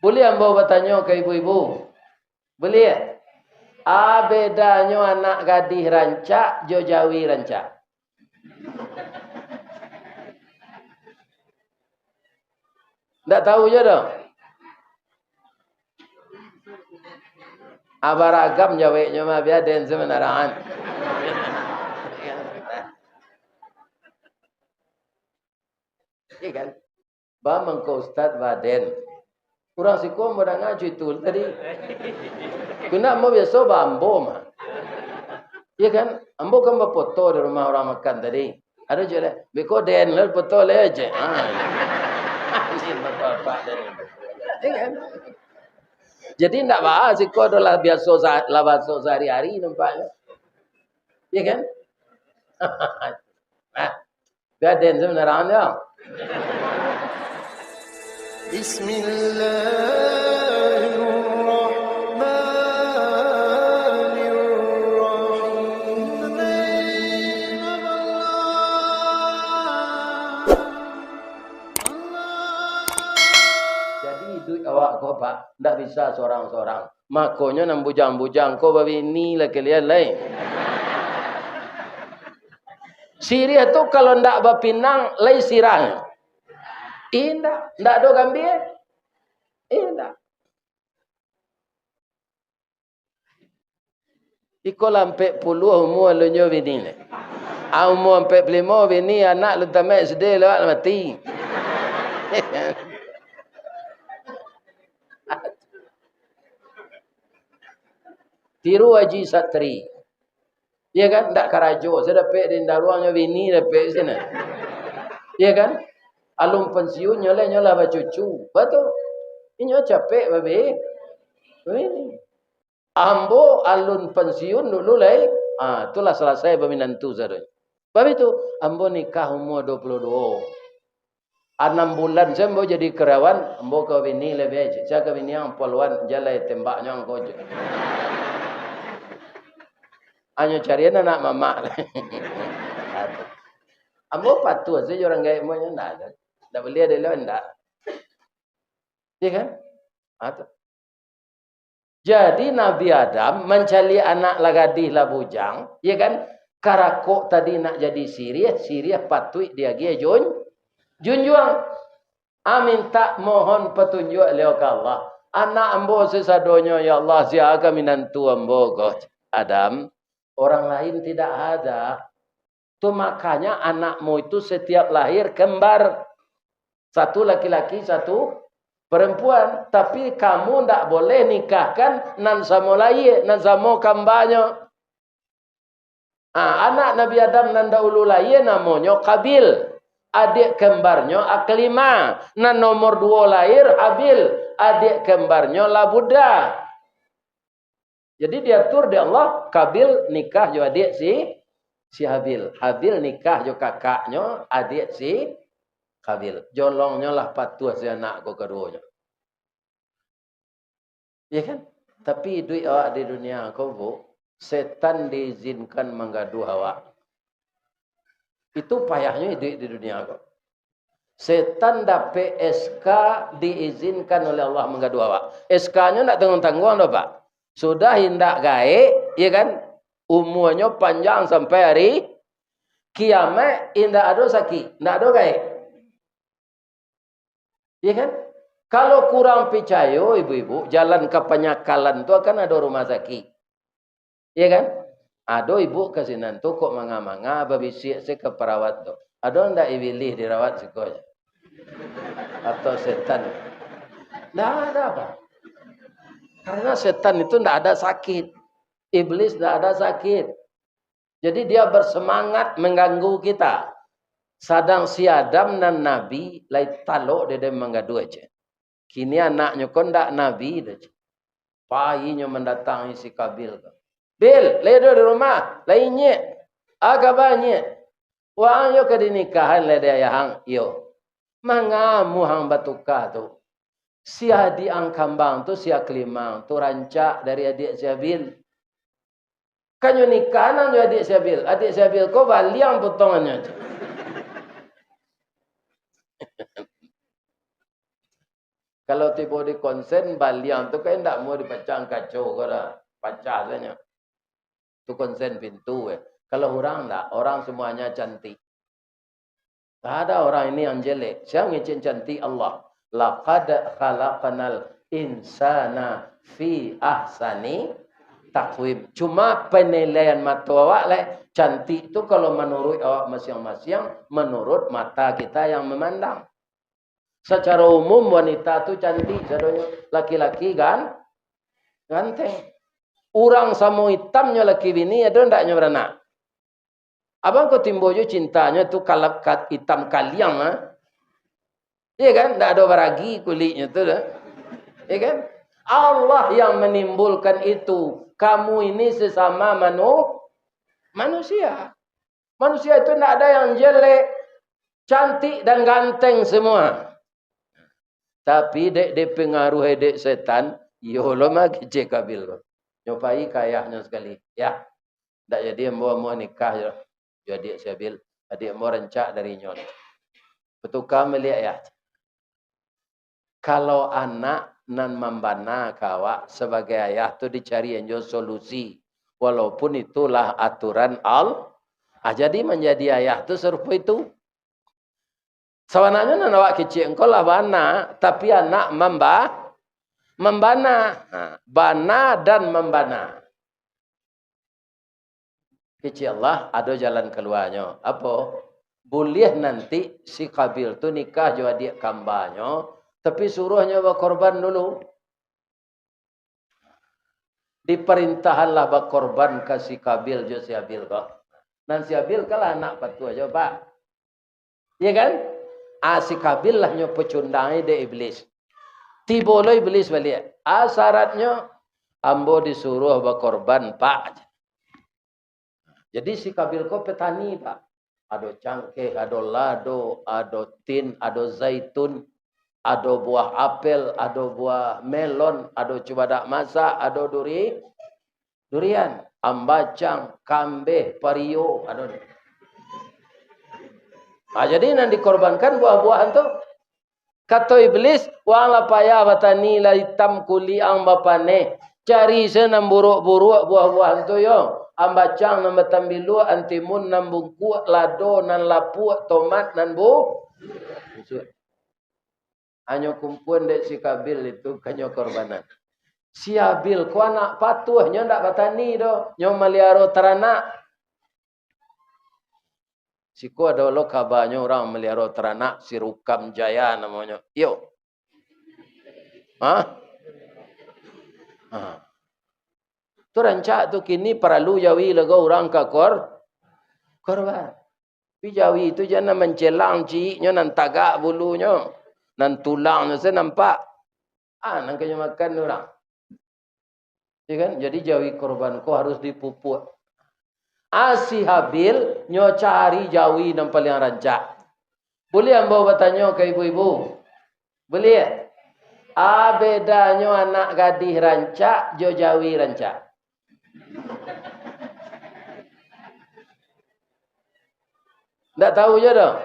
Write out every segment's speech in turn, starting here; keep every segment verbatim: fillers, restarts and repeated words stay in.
Buliah ambo batanyo ka ibu-ibu? Buliah. A bedanyo anak gadih rancak jo jawi rancak? Ndak tahu juo doh. A, baragam jaweknyo mah, bia den sabananyo. Iya kan? Ba mangko Ustaz ba den. Urang siko mandanga cuitu tadi. Kena ambo biaso ba ambo mah. Iya kan? Ambo kan bafoto di rumah urang makan tadi. Ado je lah. Beko den lah foto lah je. Ha. Iya kan? Jadi ndak ba siko ado lah biaso sa-, lah biaso sahari-hari nampaknyo. Iya kan? Nah, Bia den sabananyo. Bismillahirrahmanirrahim. Jadi iduik awak ko, Pak, ndak bisa sorang-sorang. Makonyo nan bujang-bujang ko babini lah kalian lai. Siriah tu kalau ndak bapinang, lai sirah. Indak, ndak ado gambia. Indak. Iko lah ampek puluah umua alun nyo bini ni. Ah, umua ampek puluah limo bini, anak alun tamaik S D lewat mati. Tiru Haji Satri. Iya kan? Ndak karajo, sadapek di daruangnyo bini dapek sinan. Iya kan? Alun pensiun, nyo lah, nyo lah bacucu. Batua. Inyo capek babi-, babini. Ambo alun pensiun dulu lai. Ah, tu lah salasai baminantu sadonyo. Bab itu, ambo nikah umua duo puluah duo. Anam bulan se ambo jadi karyawan, ambo ka bini lai, sia ka bini ang, poluan, jalai tembaknyo angko je. Anyo carian anak mamak. Ambo patuah sajo urang gaek ambo nyo, ndak ado. Ndak buliah dek lo, ndak. Iya kan? Ah, tu. Jadi, Nabi Adam mancaliak anak lah gadih, lah bujang, ya kan? Karakok tadi nak jadi siriah, siriah patuik diagiah jun-, junjuang. Ah, mintak mohon patunjuak liau ka Allah. Anak ambo sasadonyo, ya Allah, sia ka minantu ambo ko? Adam, orang lain tidak ada. Tu makanya anakmu itu setiap lahir kembar. Satu laki-laki, satu perempuan. Tapi kamu ndak boleh nikahkan nan samo lahia, nan samo kambanyo. Ah, anak Nabi Adam nan dahulu lahia namonyo Kabil. Adiak kembarnyo Aklimah. Nan nomor duo lahir Habil. Adiak kembarnyo lah Buddha. Jadi diatur dek Allah, Kabil nikah jo adiak si, si Habil. Habil nikah jo kakaknyo, adiak si Kabil. Jolongnyo lah patuah si anak ko kaduonyo. Iya kan? Tapi iduik awak di dunia ko, Bu, setan diizinkan manggaduah awak. Itu payahnyo iduik di dunia ko. Setan dapek S K diizinkan oleh Allah manggaduah awak. S K-nyo ndak tangguang-tangguang doh, Pak. Sudah indak gaek, ya kan? Umuanyo panjang sampai hari kiamaik, indak ado sakik, indak ado gaek. Ya kan? Kalau kurang picayo, ibu-ibu, jalan ka panyakalan tu akan ado rumah sakik. Iya kan? Ado ibu ka sinan tu kok manga-manga, babisiak se ka parawat tu, "Ado ndak ibilih dirawat siko?" Atau setan? Ndak ada, Pak. Karena setan itu ndak ada sakit. Iblis ndak ada sakit. Jadi dia bersemangat mengganggu kita. Sadang si Adam nan nabi lai talok dek den manggaduah je. Kini anaknyo ko ndak nabi doh. Pai inyo mandatangi si Kabil ko. "Bil, lai ado di rumah?" "Lai, Nyek." "A kaba, Nyek?" "Waang yo ka dinikahan lai dek ayah ang?" "Iyo." "Manga muhang batuka tu? Si adiak ang kambang tu, si Aklimah tu rancak dari adiak si Habil." "Kanyo nikahan ang jo adiak si Habil. Adiak si Habil ko baliang potongannyo." Kalau tibo di konsen, baliang tu kan indak mau dipacang kaco ko dah. Pacah sajo. Tu konsen pintu, eh. Kalau urang ndak, orang semuanya cantik. Tak ada orang ini yang jelek. Siapa yang ngecek cantik? Allah. "Laqad khalaqnal insana fi ahsani taqwim." Cuma penilaian mato awak leh, cantik tu kalau menurut awak masing-masing, menurut mata kita yang memandang. Secara umum wanita tu cantik sadonyo, laki-laki gan-, ganteng. Urang samo itamnyo laki bini, ado ndaknyo baranak? Abang ko timbo jo cintanyo tu kalap kat-, itam kaliang, ah. Iya kan? Ndak ado baragi kulitnyo tu dah. Iya kan? Allah yang menimbulkan itu. Kamu ini sesama manu-, manusia. Manusia itu ndak ada yang jelek, cantik dan ganteng semua. Tapi dek dipengaruhi dek setan, iyo lo mah kecek Kabil ko. Nyo pai ka ayahnyo sakali, "Yah, ndak jadi ambo amuah nikah jo, jo adiak si Abil. Adiak ambo rancak dari inyo. Batuka maliek, Yah." Kalau anak nan mambana ka awak, sabagai ayah tu dicari anjo solusi. Walaupun itulah aturan Al-, ah, jadi manjadi ayah tu sarupo itu. Sabananyo nan awak kecek ko lah bana, tapi anak mamba-, mambana. Ha, bana dan mambana. Kecek Allah, ado jalan kaluanyo. Apo? Buliah nanti si Kabil tu nikah jo adiak kambanyo, tapi suruahnyo bakorban dulu. Diparintahanlah bakorban ka si Kabil jo si Abil ko. Nan si Abil kan lah anak patuah jo, Pak. Iya kan? Ah, si Kabil lah nyo pacundangi dek Iblis. Tibo lo Iblis baliak. Ah, syaratnyo, "Ambo disuruah bakorban, Pak." Jadi si Kabil ko petani, Pak. Ado cangkeh, ado lado, ado tin, ado zaitun, ado buah apel, ado buah melon, ado cubadak masak, ado duri-, durian, ambacang, kambeh, pario, ado ni. Ah, jadi nan dikorbankan buah-buahan tu. Kato Iblis, "Ang lah payah batani, lah itam kulik ang bapaneh. Cari se nan buruak-buruak buah-buahan tu yo. Ambacang nan batambiluak, antimun nan bungkuak, lado nan lapuak, tomat nan bu-, busuak." Hanyo kumpuan dek si Kabil itu kanyo korbanan. Si Abil ko anak patuah, nyo ndak batani doh, nyo maliaro taranak. Siko ado lo kabanyo urang maliaro taranak, si Rukam Jaya namonyo. Iyo. Hah? Ha. Tu rancak tu kini paralu jawi lago urang ka kor-, korban. Tapi jawi tu jan nan mancelang ciiknyo, nan tagak bulunyo, nan tulangnyo se nampak. Ah, nan kanyo makan urang. Ya kan? Jadi jawi korban ko harus dipupuak. Ah, si Habil nyo cari jawi nan paliang rancak. Buliah ambo batanyo ka ibu-ibu? Buliah? Ah, bedanyo anak gadih rancak jo jawi rancak? Ndak tahu jo doh.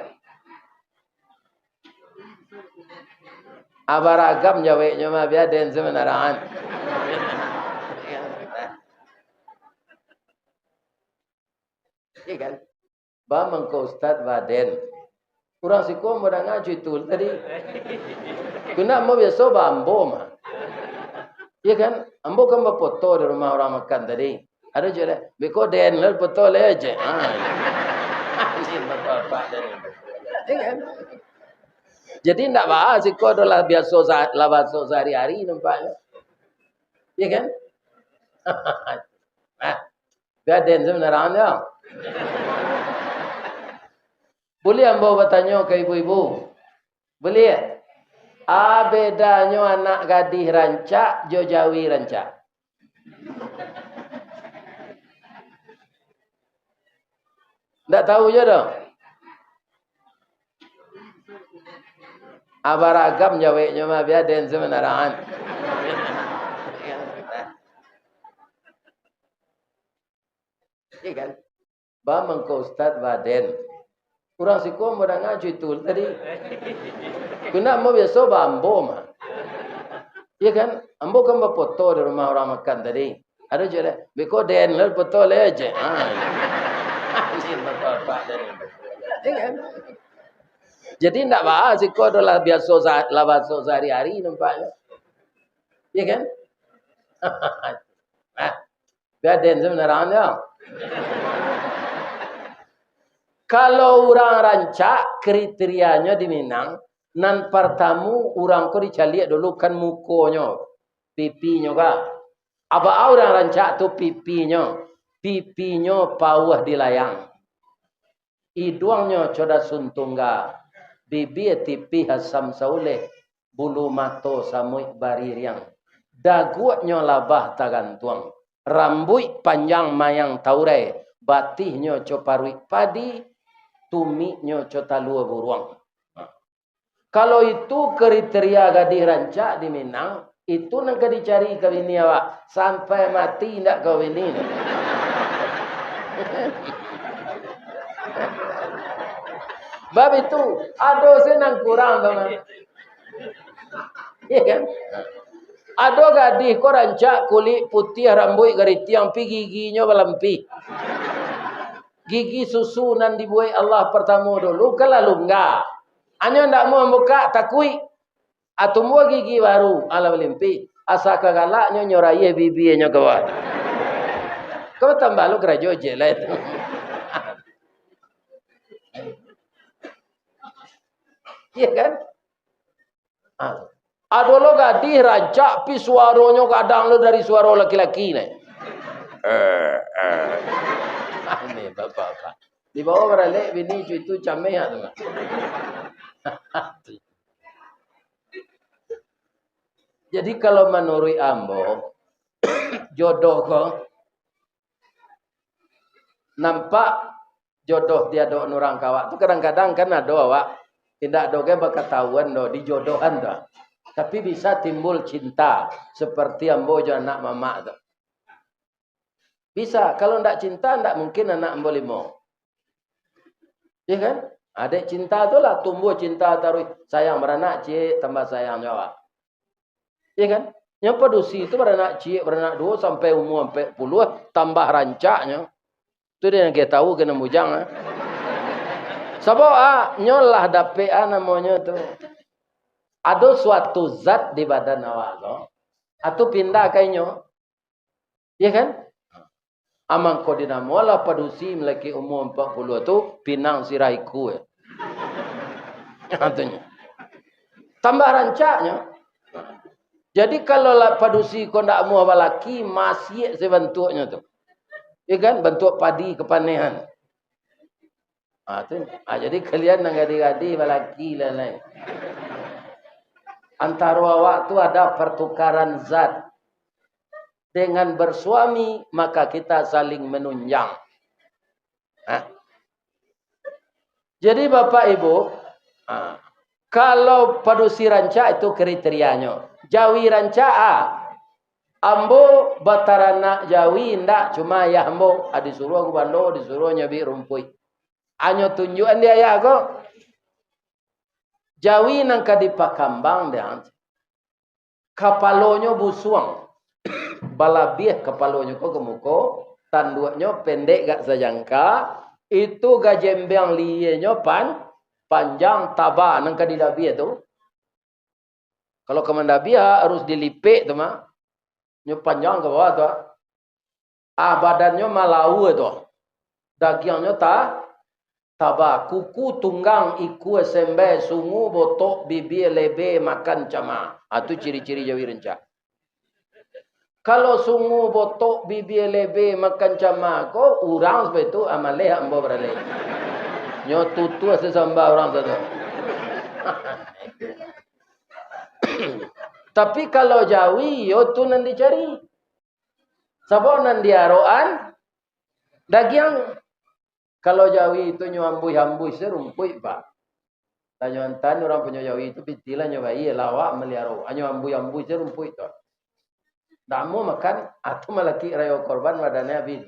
Ah, baragam jaweknyo mah, bia den sebenarang. Iya kan? Ba mangko ustaz ba den. Urang siko ambo danga cuitu tadi. Kena ambo biaso ba ambo mah. Iya kan? Ambo kan bapoto di rumah urang makan tadi. Ado je lah. Beko den lah foto lah je. Ha. Anjing bapak-bapak den. Iya kan? Jadi ndak baa siko ado lah biaso sa-, lah baso sahari-hari nampaknyo. Iya kan? Nah, bia den sebenarang tu. Buliah ambo batanyo ka ibu-ibu? Buliah? Ah, bedanyo anak gadih rancak jo jawi rancak? Ndak tahu jo doh. Ah, baragam jaweknyo mah, bia den sebenarang. Iya kan? Ba mangko ustaz ba den. Urang siko ambo danga cuitu tadi. Kena ambo biaso ba ambo mah. Iya kan? Ambo kan bafoto di rumah urang makan tadi. Ado je lah. Beko den lah foto lah je. Ha. Iya kan? Jadi ndak bahas iko adalah biaso sa-, lah baso sahari-hari nampaknyo. Iya kan? Nah, bia den sabananyo. Kalau urang rancak, kriterianyo di Minang, nan partamu urang ko dicaliak dulu kan mukonyo, pipinyo ka. Apo urang rancak tu pipinyo? Pipinyo pauah di layang. Iduangnyo co dasun tungga, bibia tipih asam sauleh, bulu mato samuik baririang, daguaknyo labah tagantuang, rambuik panjang mayang taurai, batihnyo co paruik padi, tumiknyo co talua buruang. Kalau itu kriteria gadih rancak di Minang, itu nan ka dicari ka bini awak. Sampai mati indak ka bini. Bab itu, ado se nan kurang tu mah. Iya kan? Ado gadih ko rancak, kulik putiah, rambuik garitiang, pi giginyo balampih. Gigi susu nan dibuek Allah partamo dulu, kan lah lungga. Anyo ndak mau bukak, takuik. Ah, tumbuah gigi baru, alah balimpih. Asa ka galaknyo, nyo rayeh bibinyo ka bawah. Kau tambah lo karajo je lah itu. Iya kan? Ah. Ado lo gadih rancak, pi suaronyo gadang lo dari suaro laki-laki ne. Eh, eh. Aneh, bapak-bapak. Di bawah baralek bini cuy tu cameh tu. Jadi kalau manuruik ambo, jodoh ko nampak jodoh di adok urang ka awak tu kadang-kadang kan ado awak indak doh ge bakatahuan doh di jodohan tu. Tapi bisa timbul cinta seperti ambo jo anak mamak tu. Bisa, kalau ndak cinta ndak mungkin anak ambo limo. Iya kan? Adek cinta tu lah tumbuh cinta taruih. Sayang baranak ciek tambah sayang jo awak. Iya kan? Nyo padusi tu baranak ciek, baranak duo sampai umua ampek puluah, tambah rancaknyo. Tu dia nan kito tahu kena bujang, ah. Sabab, ah, nyo lah dapek, ah, namonyo tu. Ado suatu zat di badan awak tu, ah, tu pindah ka inyo. Iya kan? Amang ko dinamo lah padusi malaki umua ampek puluah tu, pinang sirah ikua. Katonyo. Tambah rancaknyo. Jadi, kalau lah padusi ko ndak amuah balaki, masiak se bantuaknyo tu. Iya kan? Bantuak padi kapanehan. Ah, tu. Ah, jadi kalian nan gadih-gadih balaki lah, lai. Antaro awak tu ada pertukaran zat. Dengan bersuami, maka kita saling menunjang. Nah. Jadi, Bapak Ibu, ah, kalau padusi rancak itu kriterianyo. Jawi rancak, ah. Ambo bataranak jawi indak, cuma ayah ambo, ah, disuruah gubando, disuruah nyabik rumpuik. Anyo tunjuakan di ayah ko. Jawi nan ka dipakambang dek ang. Kapalonyo busuang. Balabiah kapalonyo ko ka muko, tanduaknyo pendek gak sajangka, itu gajembeang lienyo pan-, panjang taba nan ka didabiah tu. Kalau ka mandabiah harus dilipek tu mah. Nyo panjang ka bawah tu, ah. Ah, badannyo malaua tu. Dagiangnyo ta-, taba, kuku tunggang, ikua sembai, sungu botok, bibia lebe, makan cama. Ah, tu ciri-ciri jawi rancak. Kalau sungu botok, bibia lebe, makan cama ko, urang sabab itu, ah, maleh ambo baralek. Nyo tutuah sasamba urang satu. Tapi kalau jawi, iyo tu nan dicari. Sabab nan diarokan dagiang. Kalau jawi tu nyo ambuih-ambuih se rumpuik, Pak. Tanyo antan urang punyo jawi tu, pitilah nyo bayi, lawak maliaro. Anyo ambuih-ambuih se rumpuik tu. Ndak amuah makan, atau malakik rayo korban, badannyo abih.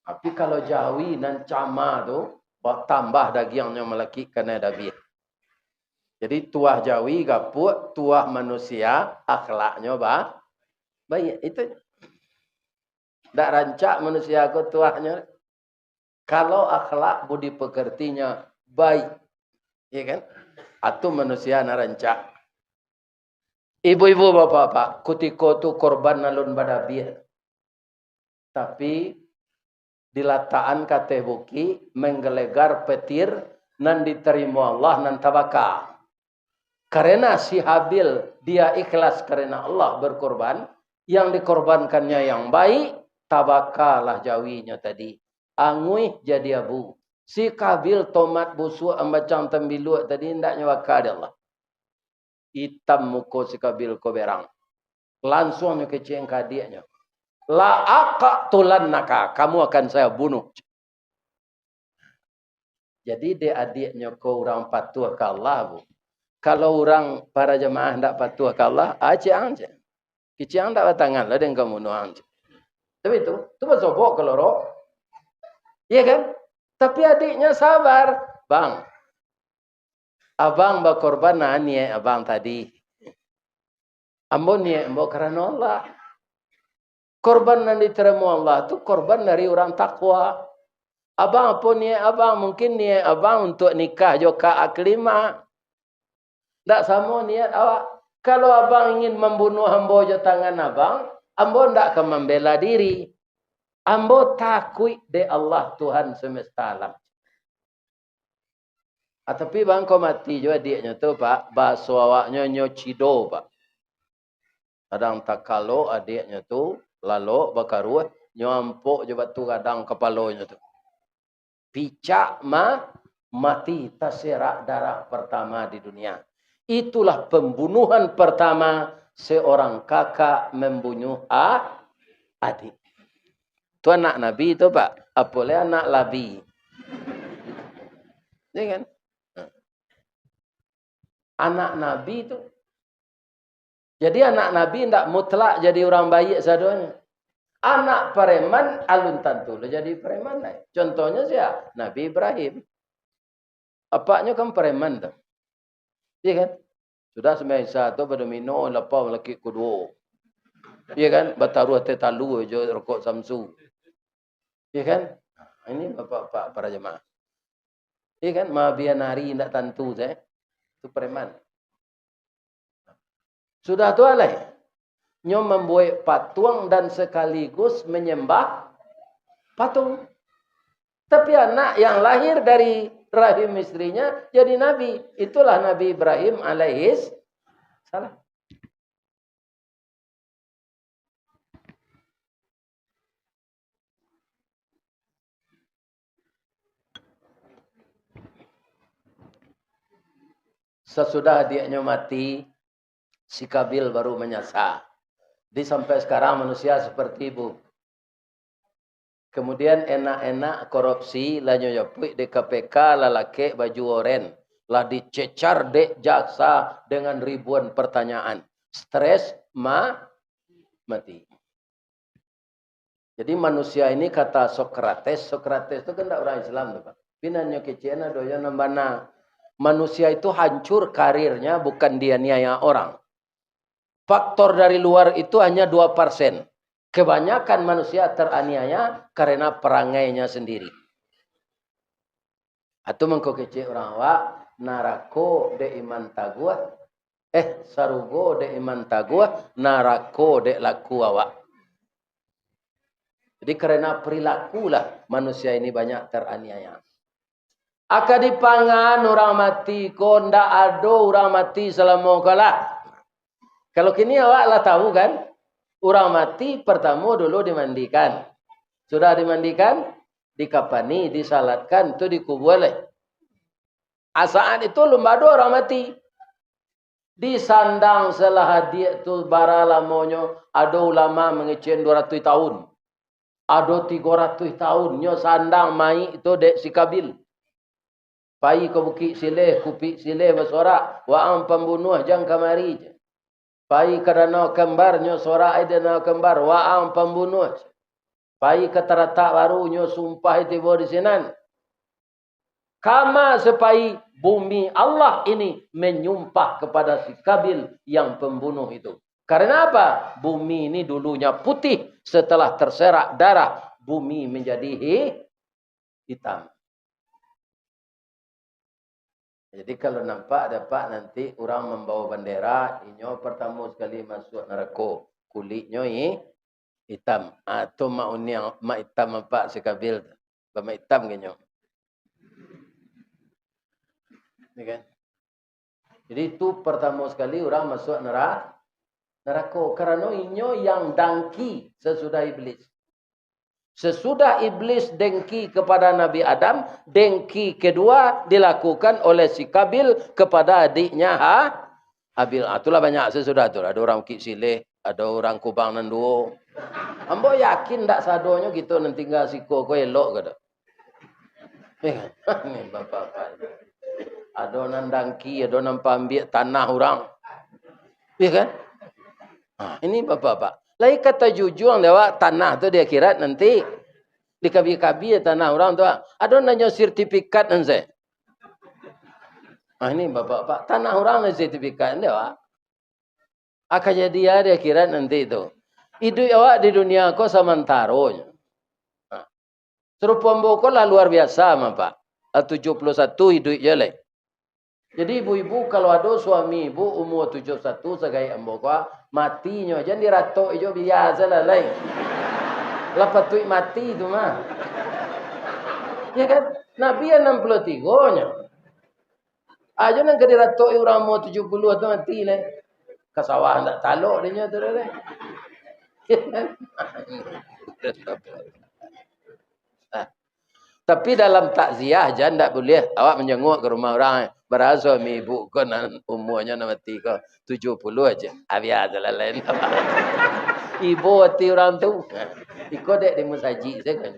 Tapi kalau jawi nan cama tu, batambah dagiangnyo malakik kanai dabiah. Jadi tuah jawi gapuak, tuah manusia akhlaknyo ba-, baiak. Itu ndak rancak manusia ko tuahnyo. Kalau akhlak budi pekertinyo baik, ya kan? Atu manusia nan rancak. Ibu-ibu, bapak-bapak, kutiko tu korban alun badabiah. Tapi, dilatakan ka ateh bukik, menggelegar petir, nan ditarimo Allah, nan tabaka. Karena si Habil, dia ikhlas karena Allah berkorban, yang dikorbankannya yang baik, tabakalah jawinyo tadi. Anguih jadi abu. Si Kabil tomat busuak ambacang tambiluak tadi, indaknyo baka dek Allah. Itam muko si Kabil ko berang. Lansuang nyo kecek ka adiaknyo. "La aqtulannaka, kamu akan saya bunuh." Jadi, dek adiaknyo ko urang patuah ka Allah, Bu. Kalau urang para jamaah ndak patuah ka Allah, ah, ciek ang, ciek. Kicik ang ndak batangan lah dengan kamu nuang, ciek. Tapi tu, tu basobok kalau roh. Iya kan? Tapi adiknya sabar. "Bang, abang bakorban, nah, niat abang tadi. Ambo niat ambo karano Allah." Korban nan ditarimo Allah tu korban dari urang takwa. Abang, apo niat abang? Mungkin niat abang untuak nikah jo Kak Aklimah. Ndak samo niat awak. Kalau abang ingin mambunuah ambo jo tangan abang, ambo ndak ka mambela diri. Ambo takuik dek Allah, Tuhan semesta alam. Ah, tapi bang ko mati jo adiaknyo tu, Pak. Baso awaknyo nyo cido, Pak. Kadang takalok adiaknyo tu, lalok bakaruah, nyo ampok jo batu gadang kapalonyo tu. Picak ma-, mati, taserak darah pertama di dunia. Itulah pembunuhan pertama seorang kakak membunuh a-, adik. Tu anak Nabi tu, Pak. Apo lai anak Labi. Ya kan? Anak Nabi tu. Jadi, anak Nabi ndak mutlak jadi urang baiak sadonyo. Anak pareman alun tantu lo jadi pareman lai. Contohnyo sia? Nabi Ibrahim. Apaknyo kan pareman tu. Iya kan? Sudah sumbayang Isya tu, badomino lapau laki kuduo. Iya kan? Bataruah teh talu jo rokok Samsu. Iya kan? Ini bapak-bapak para jemaah. Iya kan? Mabian hari indak tantu, saya. Itu preman. Sudah tu alai. Nyo mambuek patuang dan sekaligus menyembah patung. Tapi anak yang lahir dari rahim istrinya jadi nabi. Itulah Nabi Ibrahim alaihis salam. Sasudah adiaknyo mati, si Kabil baru manyasa. Jadi sampai sekarang manusia seperti itu. Kemudian enak-enak korupsi, lah nyo japuik dek K P K, lah lakek baju oren, lah dicecar dek jaksa dengan ribuan pertanyaan. Stres ma-, mati. Jadi manusia ini kata Sokrates, Sokrates tu kan ndak urang Islam tu, Pak. Tapi nan nyo kecek ado jo nan bana. Manusia itu hancur karirnya bukan dianiaya orang. Faktor dari luar itu hanya dua persen. Kebanyakan manusia teraniaya karena perangainya sendiri. Atu mangko kecek urang awak, narako dek iman taguah, eh, sarugo dek iman taguah, narako dek laku awak. Jadi, karena perilakulah manusia ini banyak teraniaya. Aka dipangan urang mati ko, ndak ado urang mati salamo ko lah. Kalau kini awak lah tahu kan, urang mati pertamo dulu dimandikan. Sudah dimandikan, dikapani, disalatkan, tu dikubua lai. Ah, saat itu alun ado urang mati. Disandang salah adiak tu bara lamonyo, ado ulama mangecek duo ratuih tahun. Ado tigo ratuih tahun nyo sandang mayik tu dek si Kabil. Pai ka Bukik Sileh, Kupik Sileh basorak, "Waang pambunuah, jan kamari," jar. Pai ka Danau Kembar, nyo sorak ai di Danau Kembar, "Waang pambunuah," jar. Pai ka Taratak Baru, nyo sumpah ai tibo di sinan. Kama sepai bumi Allah ini menyumpah kepada si Kabil yang pembunuh itu. Karena apa? Bumi ini dulunya putih, setelah terserak darah, bumi menjadi hi-, hitam. Jadi, kalau nampak dek Apak nanti urang mambawa bandera, inyo partamo sakali masuak narako, kuliknyo i-, itam. Ah, tu mak uniang, mak itam Apak si Kabil tu. Bamak itam ka inyo. Ya kan? Jadi, itu partamo sakali urang masuak nera-, narako. Karano inyo yang dangki sasudah Iblis. Sesudah Iblis dengki kepada Nabi Adam, dengki kedua dilakukan oleh si Kabil kepada adiknya Ha-, Habil. Ah, itulah banyak sesudah tu. Ado urang Bukik Sileh, ado urang Kubang nan duo. Ambo yakin ndak sadonyo kito nan tingga siko ko elok ka do. Eh, ni bapak-bapak. Ado nan dangki, ado nan paambiak tanah urang. Iya kan? Nah, ini bapak-bapak. Lai ka tajujuang dek awak tanah tu di akhirat nanti. Dikabia-kabia tanah urang tu, ah. Ado nan nyo sertifikat nan se. Ah, ini bapak-bapak. Tanah urang nan sertifikat, ndak, Pak? Akan jadi di akhirat nanti tu. Iduik awak di dunia ko samantaro nyo. Nah. Sarupo ambo ko lah luar biasa mah, Pak. Lah tujuah puluah satu iduik je lai. Jadi, ibu-ibu, kalau ado suami ibu umua tujuah puluah satu sagaek ambo ko, mati nyo, jan diratok ijo, bia se lah lai. Lah patuik mati tu mah. Ya kan? Nabi anam puluah tigo nyo. Ajo nan ka diratok urang umua tujuah puluah tu mati lai. Ka sawah ndak talok dinyo tu lai. Nah, tapi dalam takziah, jan ndak buliah awak manjenguk ka rumah urang, eh. Baraso mi ibu ko nan umuanyo nan mati ko tujuah puluah aja. Ah, bia se lah lain. Ibo ati urang tu. Iko dek di musajik se kan.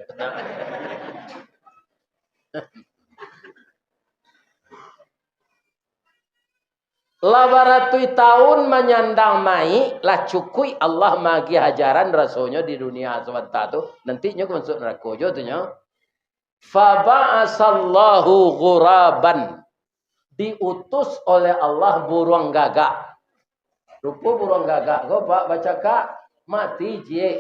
Lah baratuih taun manyandang mayik, lah cukuik Allah maagiah ajaran rasonyo di dunia sabanta tu, nanti nyo ka masuak narako jo tu nyo. Faba'asallahu ghuraban, diutus oleh Allah buruang gagak. Rupo buruang gagak ko, Pak, bacakak, mati ciek.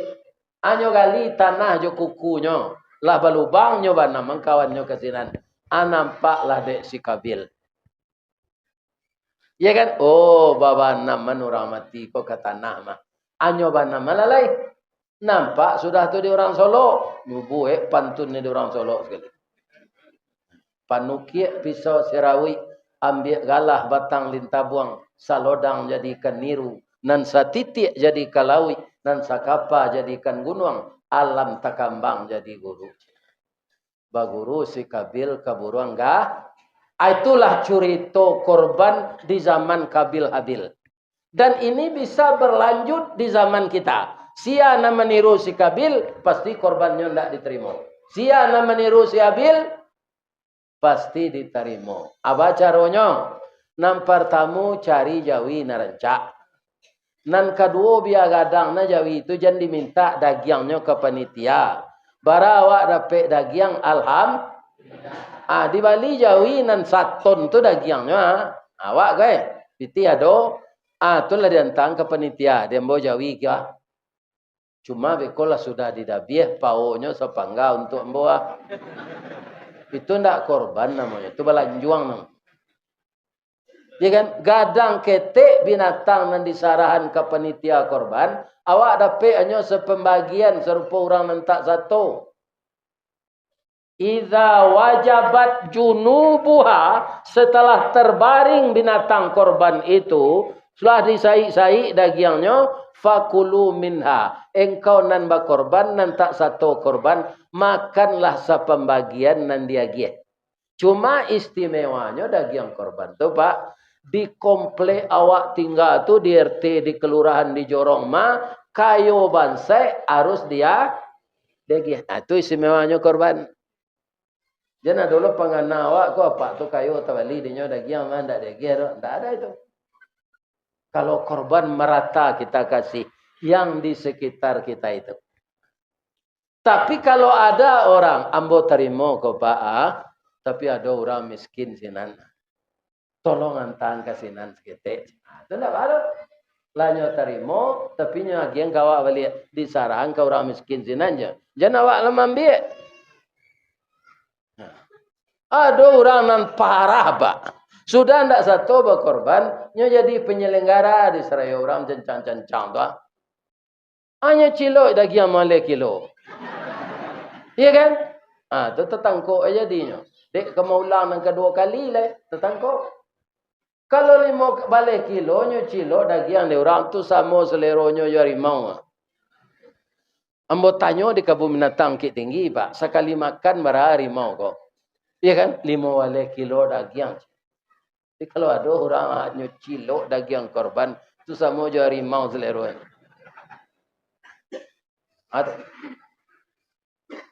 Anyo gali tanah jo kukunyo, lah balubang nyo banam, mangkawannyo ka sinan. Ah, nampaklah dek si Kabil. Ya kan? Oh, babanaman urang mati ko ka tanah mah. Anyo banam malah lai. Nampak sudah tu di urang Solok. Nyo buek pantun ni di urang Solok sakali. Panukiak pisau sirawik, ambiak galah batang lintabuang, salodang jadikan niru, nan satitiak jadikan lauik, nan sakapa jadikan gunuang, alam takambang jadi guru. Baguru si Kabil ka buruang ga-, ah, itulah curito korban di zaman Kabil Habil. Dan ini bisa berlanjut di zaman kita. Sia nan maniru si Kabil, pasti korbannyo ndak diterimo. Sia nan maniru si Habil, pasti ditarimo. Apa caronyo? Nan partamo, cari jawi nan rancak. Nan kaduo, bia gadang nan jawi tu, jan dimintak dagiangnyo ka panitia. Bara awak dapek dagiang, alham-, ah, dibali jawi nan saton tu dagiangnyo, ah. Awak ko, eh, pitih ado, ah, tu lah diantang ka panitia, diambo jawi ko, ah. Cuma beko lah sudah didabiah, paonyo sapangga untuak ambo, ah. Itu ndak korban namonyo, itu balanjuang namonyo. Ya kan? Gadang ketek binatang nan disarahan ka panitia korban, awak dapek hanyo sapambagian sarupo urang nan tak sato. Idza wajabat junubuha, setelah terbaring binatang korban itu, sudah disaik-saik dagiangnyo, fakulu minha, engkau nan bakorban, nan tak sato korban, makanlah sapambagian nan diagiah. Cuma istimewanyo dagiang korban tu, Pak, di komplek awak tingga tu, di R T, di kelurahan, di jorong mah, kayo bansaik harus dia diagiah. Nah, tu istimewanyo korban. Jan ado lo pangana awak ko, apak tu kayo tabali dinyo dagiang mah, ndak diagiah doh. Ndak ada itu. Kalau korban merata kita kasih yang di sekitar kita itu. Tapi kalau ada orang, ambo tarimo ko, Pak, ah, tapi ado urang miskin sinan. Tolong antaan ka sinan saketek." Ah, tu ndak baa doh. Lah nyo tarimo, tapi nyo agiahan ka awak baliak, disarahan ka urang miskin sinan jo. Jan awak lah maambiak. Nah. Ado urang nan parah, Pak. Sudah ndak sato bakorban, nyo jadi panyalanggara di sarayo urang cancang-cancang tu, ah. Hanyo cilok dagiang limo baleh kilo. Iya kan? Ah, tu tatangkok aja jadinyo. Dek ka maulang nan kaduo kali lai, tatangkok. Kalau limo baleh kilo nyo cilok dagiang dek urang tu samo saleronyo jo harimau. Ambo tanyo di kabun binatang Bukittinggi, Pak, sakali makan bara harimau ko. Iya kan? Limo baleh kilo dagiang. Tapi kalau ado urang hanyo cilok dagiang korban, tu samo jo harimau saleronyo. Ado.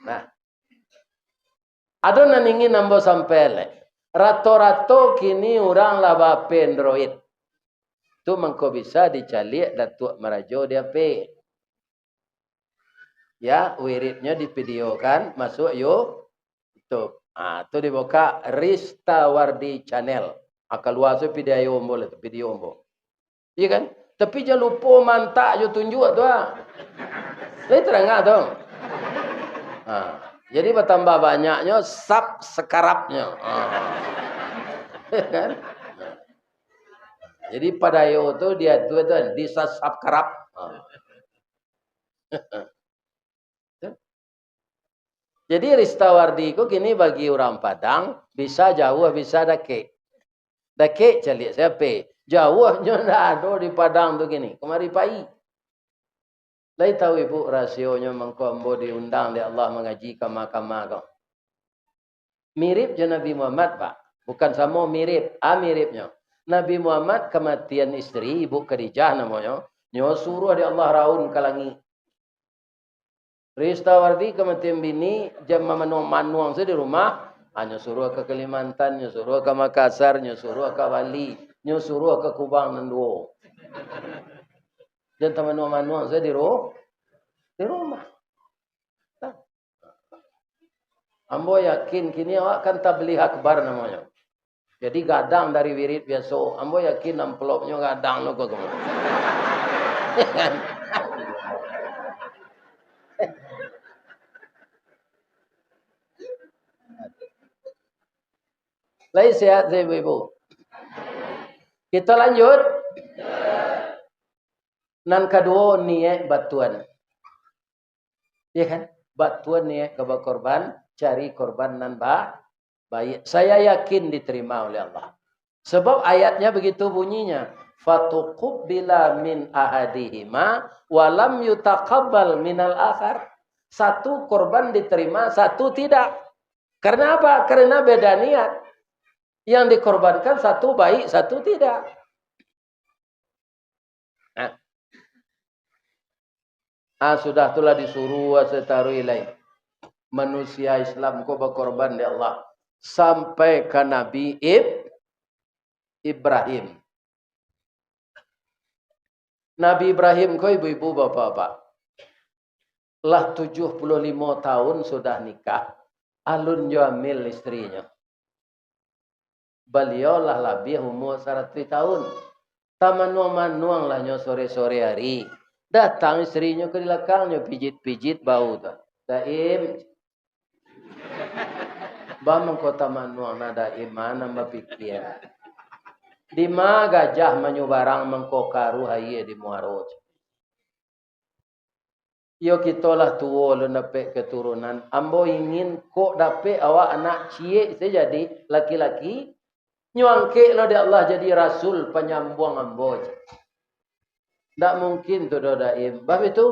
Nah. Ado nan ingin ambo sampaian lai. Rato-rato kini urang lah ba-H P Android. Tu mangko bisa dicaliak Datuak Marajo di H P. Ya, wiridnyo divideokan, masuak YouTube. Ah, tu dibuka Rista Wardi Channel. Ah, kalua tu video ambo lah tu, video ambo. Iya kan? Tapi jan lupo mantak jo tunjuak tu, ah. Lai tarang tu. Ha. Jadi batambah banyaknyo subscribe-nyo. Ha. Iya kan? Jadi padayo tu dia tu, tu disubscribe. Ha. Jadi Rista Wardi ko kini bagi urang Padang, bisa jauah, bisa dakek. Dakek caliak se H P, jauahnyo ndak ado di Padang tu kini, kamari pai. Lai tahu ibu rasionyo mangko ambo diundang dek Allah mangaji kama-kama ko? Mirip jo Nabi Muhammad, Pak. Bukan samo mirip, a miripnyo. Nabi Muhammad kamatian isteri, Ibu Khadijah namonyo, nyo suruah dek Allah raun ka langik. Rista Wardi kamatian bini, jan mamanuang-manuang sajo di rumah, ha, nyo suruah ka Kalimantan, nyo suruah ka Makassar, nyo suruah ka Bali, nyo suruah ka Kubang nan duo. Jan tamanuang-manuang sajo di ru-, di rumah. Nah. Ambo yakin kini awak kan tabligh akbar namonyo. Jadi gadang dari wirid biaso. Ambo yakin amplopnyo gadang lo ko. Lai sehat se ibu-ibu? Kita lanjut. Nan kaduo, niaik batuan. Iya kan? Batuan niaik ka bakorban, cari korban nan ba-, baiak. Saya yakin diterima oleh Allah. Sebab ayatnya begitu bunyinya, "Fatuqubbila min ahadihima wa lam yutaqabbal minal akhar." Satu korban diterima, satu tidak. Karena apa? Karena beda niat. Yang dikorbankan satu baik, satu tidak. Nah. Ah, sudah tu lah disuruah sataruih lai. Manusia Islam ko bakorban dek Allah. Sampai ka Nabi Ib-, Ibrahim. Nabi Ibrahim ko ibu-ibu, bapak-bapak, lah tujuh puluh limo tahun sudah nikah, alun jo amil istrinyo. Baliau lah labiah umua saratuih tahun. Tamanuang-manuang lah nyo sore-sore ari. Datang istrinyo ka di lakangnyo, pijit-pijit bahu tu. "Daim, baa mangko tamanuang nak Daim, ma nan bapikia? Dima gajah manyubarang mangko karuah aia di muaro?" Iyo, kito lah tuo, alun dapek katurunan. Ambo ingin kok dapek awak anak ciek se jadi laki-laki, nyo angkek lo dek Allah jadi rasul panyambuang ambo. Ndak mungkin tu doh, Daim. Bab itu,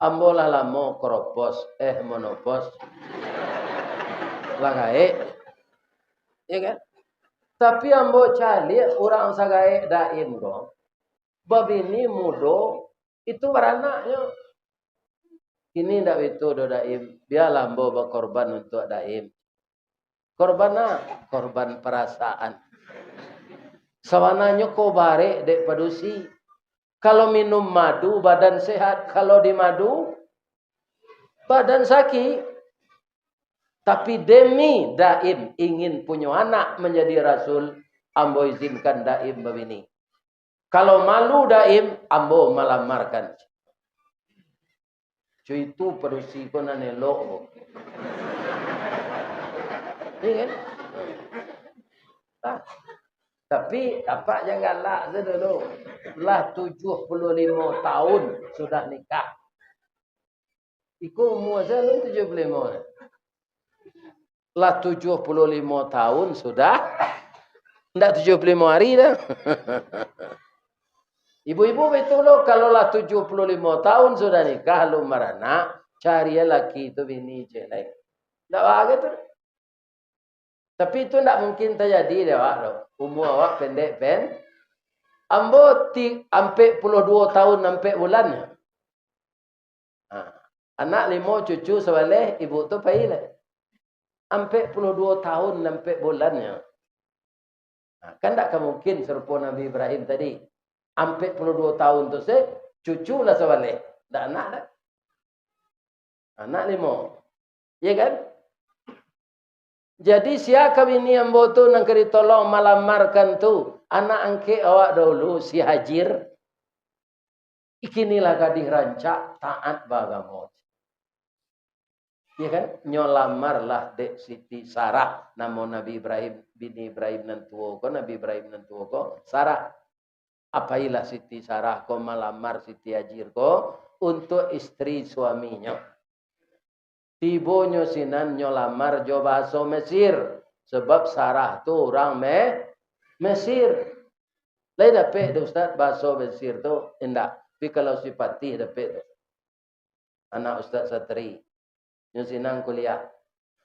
ambo lah lamo kropos, eh, monopos. Lah gaek. Ya kan? Tapi ambo caliak urang sagaek Daim ko, babini mudo, itu baranaknyo. Kini ndak baitu doh, Daim. Bialah ambo bakorban untuak Daim. Korban a? Korban parasaan. Sabananyo ko barek dek padusi. Kalau minum madu, badan sehat. Kalau dimadu, badan sakik. Tapi demi Daim ingin punyo anak manjadi rasul, ambo izinkan Daim babini. Kalau malu Daim, ambo malamarkan. Cuy, itu padusi ko nan elok ko. Iya kan? Nah, tapi apak jan galak se dulu. Lah tujuah puluah limo tahun sudah nikah. Iko umua se alun tujuah puluah limo. Lah tujuah puluah limo tahun sudah. Ndak tujuah puluah limo hari dah. Ibu-ibu, batua lo, kalau lah tujuah puluah limo tahun sudah nikah, alun baranak, cari laki tu bini ciek lain. Ndak bagai tu. Tapi itu ndak mungkin tajadi dek awak tu. Umua awak pendek pen. Ambo ti-, ampek puluah duo tahun ampek bulan. Ha. Anak limo, cucu sabaleh, ibu tu pai lai. Ampek puluah duo tahun ampek bulannyo. Ha, kan ndak ka mungkin sarupo Nabi Ibrahim tadi. Ampek puluah duo tahun tu se, cucu lah sabaleh. Ndak anak dah. Anak limo. Iya kan? Jadi, sia ka bini ambo tu nan ka ditolong malamarkan tu? Anak angkek awak dahulu, si Hajir. Kini lah gadih rancak, taat baagamo. Iya kan? Nyo lamarlah dek Siti Sarah, namo Nabi Ibrahim, bini Ibrahim nan tuo ko, Nabi Ibrahim nan tuo ko, Sarah. Apailah Siti Sarah ko malamar Siti Hajir ko untuak istri suaminyo. Tibonyo sinan nyo lamar jo bahaso Mesir, sabab Sarah tu urang Me-, Mesir. Lai dapek dek Ustaz bahaso Mesir tu? Indak. Tapi kalau si Patih dapek tu. Anak Ustaz Satri. Nyo sinan kuliah.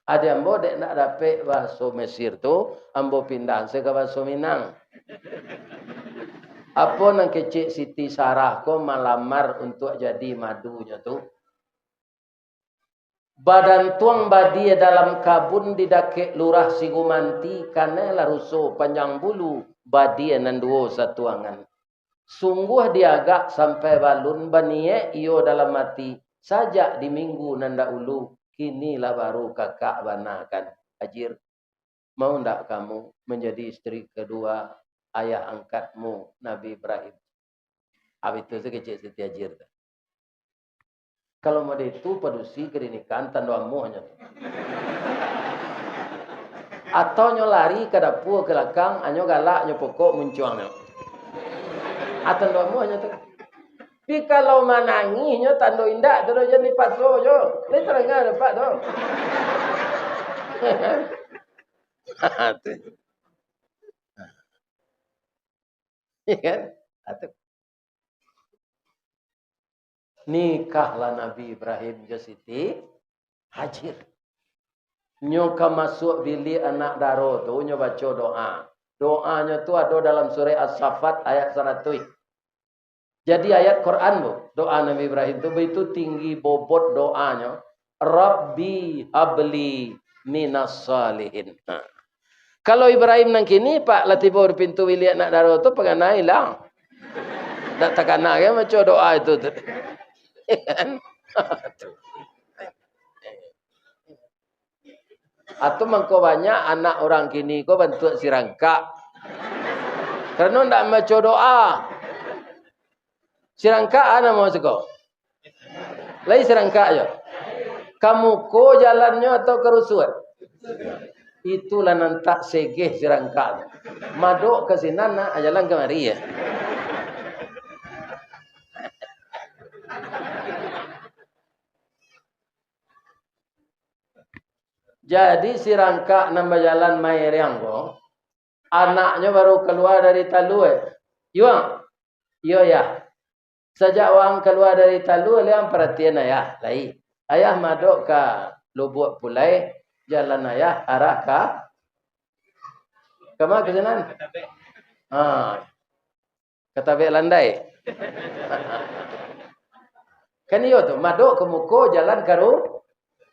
Ade ambo dek ndak dapek bahaso Mesir tu, ambo pindah se ka bahaso Minang. Apo nan kecek Siti Sarah ko malamar untuak jadi madunyo tu? Badantuang badia dalam kabun di dakek Lurah Sigumanti, kanai lah ruso panjang bulu, badia nan duo satuangan. Sungguah diagak sampai balun baniek iyo dalam ati, sajak di minggu nan dahulu, kini lah baru kakak banakan. Hajir, mau ndak kamu menjadi istri kedua ayah angkatmu, Nabi Ibrahim? Abih tu sakecek Siti Hajir tu. Kalau model itu, padusi ka dinikahan tando amuahnyo tu. Atau nyo lari ka dapua ka lakang, anyo galak nyo pokok muncuangnyo. Ah, tando amuahnyo tu. Tapi kalau manangihnyo tando indak, tu jan dipaso jo. Lai tarang dapek tu. Tu. Iya kan? Atu. Nikahlah Nabi Ibrahim jo Siti Hajir. Nyo ka masuak biliak anak daro tu, nyo baco doa. Doanyo tu ado dalam surah As-Saffat ayat saratuih. Jadi ayat Quran tu, doa Nabi Ibrahim tu, baitu tinggi bobot doanyo, "Rabbi habli minas salihin." Ha. Kalau Ibrahim nan kini, Pak, lah tibo di pintu biliak anak daro tu, paganai lah. Ndak takana kan baco doa itu tu. Atau mangko banyak anak urang kini ko bantuak sirangkak. Karano ndak mambaco doa. Sirangkak a namo siko? Lai sirangkak jo. Ka muko jalannyo atau ka rusuak? Itulah nan tak segeh sirangkak. Madok ka sinan, nak jalan kamari ya. Jadi, sirangkak nan bajalan mairiang ko, anaknyo baru kalua dari talua. "Yuang." "Iyo, Yah." "Sajak waang kalua dari talua, lai ang paratian Ayah?" "Lai." "Ayah madok ka Lubuak Pulai, jalan Ayah arah ka, kama ka sinan?" Ha. Katabek landai. Kan iyo tu, madok ka muko jalan karu-,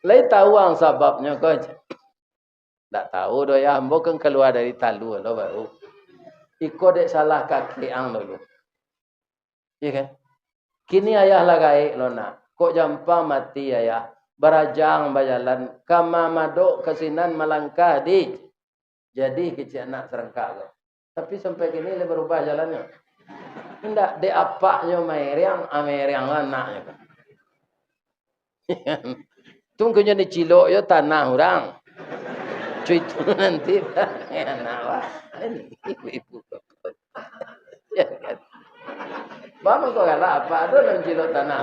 lai tau ang sababnyo ko? Ndak tau doh, Yah, ambo kan kalua dari talua lo baru. Iko dek salah kakek ang dulu. Iya kan? Kini Ayah lah gaek lo, Nak. Kok jampang mati Ayah? Barajang bajalan, ka mamadok ka sinan malangkah di, jadi kecek anak sarangkak ko. Tapi sampai kini lai barubah jalannyo. Indak, dek apaknyo mairiang, ah, mairiang lah anaknyo ko. Tu mungkin dicilok yo tanah urang. Cuy tu nanti anak wah. Ibu-ibu. Ya kan? Bang kau galak apa? Ado nan cilok tanah.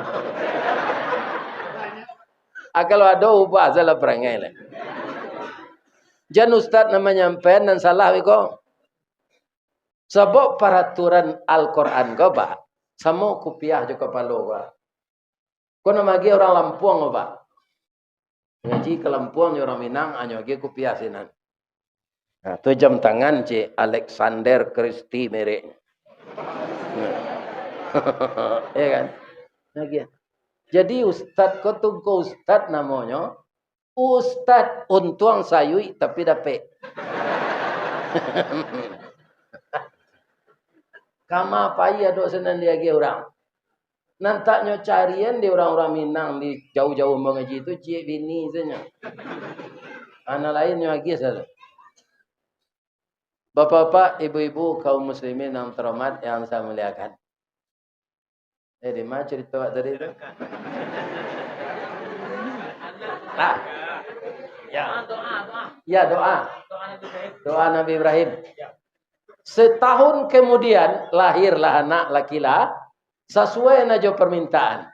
Ah, kalau ado, ubah salah parangai lah. Jan ustaz nan manyampaian nan salah wiko. Sabab paraturan Al-Quran ko, Pak, samo kupiah jo kapalo, Pak. Ko nan maagiah urang Lampuang ko, Pak. Ngaji ka Lampuang jo urang Minang, hanyo agiah kupiah sinan. Nah, tu jam tangan cik Alexander Christie mereknyo. Ya kan? Agiah. Jadi ustad ko tu ko ustad namonyo, Ustad, untuang sayuik tapi dapek. Kama pai adok sinan diagiah urang. Nan tak nyo carian di urang-urang Minang di jauah-jauah mangaji tu, ciek bini sajo. Anak lain nyo agiah sajo. Bapak-bapak, ibu-ibu, kaum muslimin yang terhormat, yang saya muliakan. Eh, di mana cerita awak tadi tu? Ah. Ya. Ya, doa. Doa Nabi Ibrahim. Setahun kemudian, lahirlah anak laki lah, sasuai nan jo permintaan.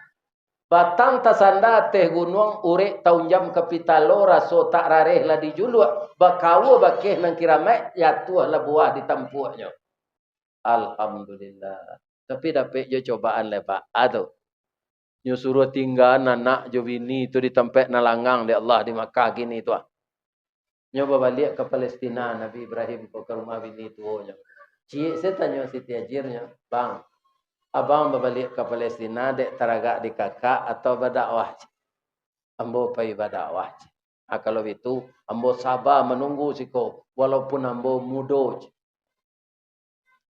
Batang tasanda ateh gunuang, urek taunjam ka pitalo, raso tak rareh lah dijuluak, bakaua bakeh nan kiramaik, jatuahlah buah di tampuaknyo. Alhamdulillah. Tapi dapek jo cobaan lai, Pak. Ah, tu. Nyo suruah tinggaan anak jo bini tu di tampek nan langang dek Allah di Makkah kini tu, ah. Nyo babaliak ka Palestina, Nabi Ibrahim ko ka rumah bini tuonyo. Ciek se tanyo Siti Hajirnyo, "Bang, abang babaliak ka Palestina dek taragak di kakak atau badakwah?" "Ambo pai badakwah," cek. "Ah, kalau bitu, ambo saba manunggu siko, walaupun ambo mudo," cek.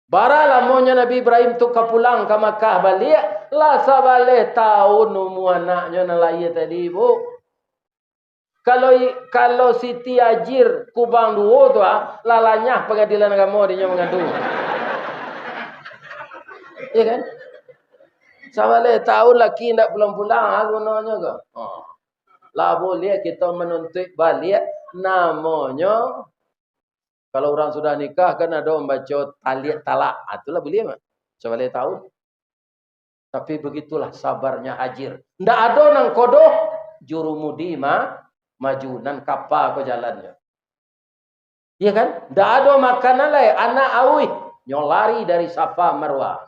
Bara lamonyo Nabi Ibrahim tu ka pulang ka Makkah baliak, lah sabaleh taun umua anaknyo nan lahia tadi, Bu. Kalau i-, kalau Siti Hajir Kubang duo tu, ah, lah lanyah Pangadilan Agamo dinyo mangadu. Iya kan? Sabaleh taun laki indak pulang-pulang, ah, gunonyo ko. Oh. Lah buliah kito manuntuik baliak, namonyo kalau urang sudah nikah, kan ado mambaco taliak talak. Ah, itulah buliah, Mak. Sabaleh taun. Tapi begitulah sabarnya Hajir. Ndak ado nan kodoh, jurumudi ma-, maju, nan kapa ko jalannyo. Iya kan? Ndak ado makanan lai, anak auih, nyo lari dari Safa Marwah.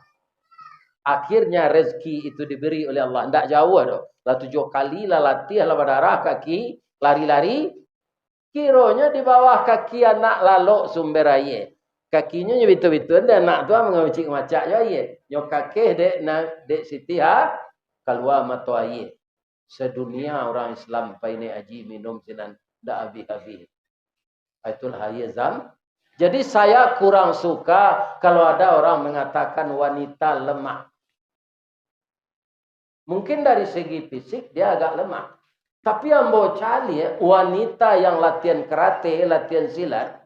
Akhirnya rezeki itu diberi oleh Allah. Ndak jauah doh. Lah tujuah kali, lah latiah, lah badarah kaki, lari-lari. Kironyo di bawah kaki anak lalok sumber aia. Kakinyo nyo bitu-bitu, dek anak tu mangaucik-macak jo aia. Nyo kakeh dek na-, dek Siti Ha, kalua mato aia. Sedunia urang Islam pai naiak haji minum sinan, ndak abih-abih. Itulah aia Zam-, jadi saya kurang suka kalau ada orang mengatakan wanita lemah. Mungkin dari segi fisik dia agak lemah. Tapi ambo caliak, wanita yang latihan karate, latihan silat,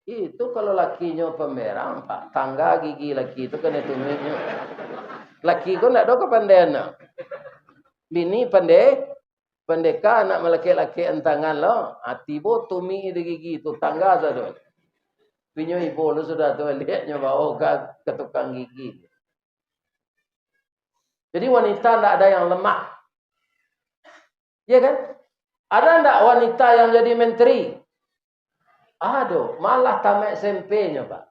itu kalau lakinyo pamberang, Pak, tangga gigi laki tu kanai tumiaknyo. Laki ko ndak ado kapandaiannyo. Bini pandai, pandeka anak malakek-lakek antangan lo, ah, tibo tumiak di gigi tu, tangga sado. Pinyo ibo lo sudah tu, liaknyo bawa ka, ka tukang gigi. Jadi wanita ndak ada yang lemah. Iya kan? Ada ndak wanita yang jadi menteri? Ado, malah tamat S M P-nyo, Pak.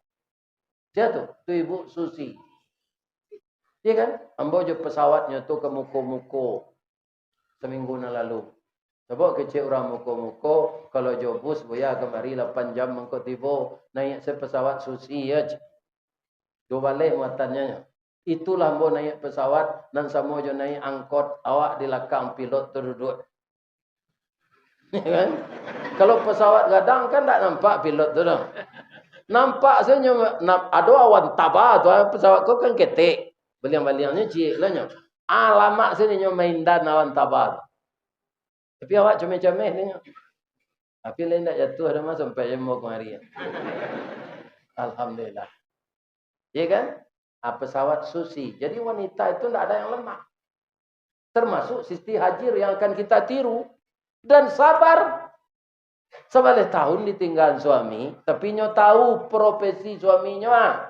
Sia tu? Tu Ibu Susi. Iya kan? Ambo jo pesawatnyo tu ka Muko-Muko saminggu nan lalu. Sabab kecek urang Muko-Muko, kalau jo bus, buya kamari lapan jam mangko tibo, naiak se pesawat Susi, yo, cek. Duo baleh muatannyo, nyo. Itulah ambo naiak pesawat, nan samo jo naiak angkot, awak di lakang, pilot tu duduak. Ya kan? Kalau pesawat gadang kan ndak nampak pilot tu doh. Nampak sajo, nam-, ado awan taba tu, ah, pesawat ko kan ketek. Baliang-baliangnyo ciek lah nyo. Ah, lamak sajo nyo maindan awan taba tu. Tapi awak comeh-comeh ni. Tapi lain ndak jatuah dah mah sampai jam kamari. Alhamdulillah. Ya kan? Ah, pesawat Susi. Jadi wanita itu ndak ada yang lemah. Termasuk Siti Hajar yang akan kita tiru. Dan sabar. Sabaleh tahun ditinggalan suami, tapi nyo tahu profesi suaminyo, ah.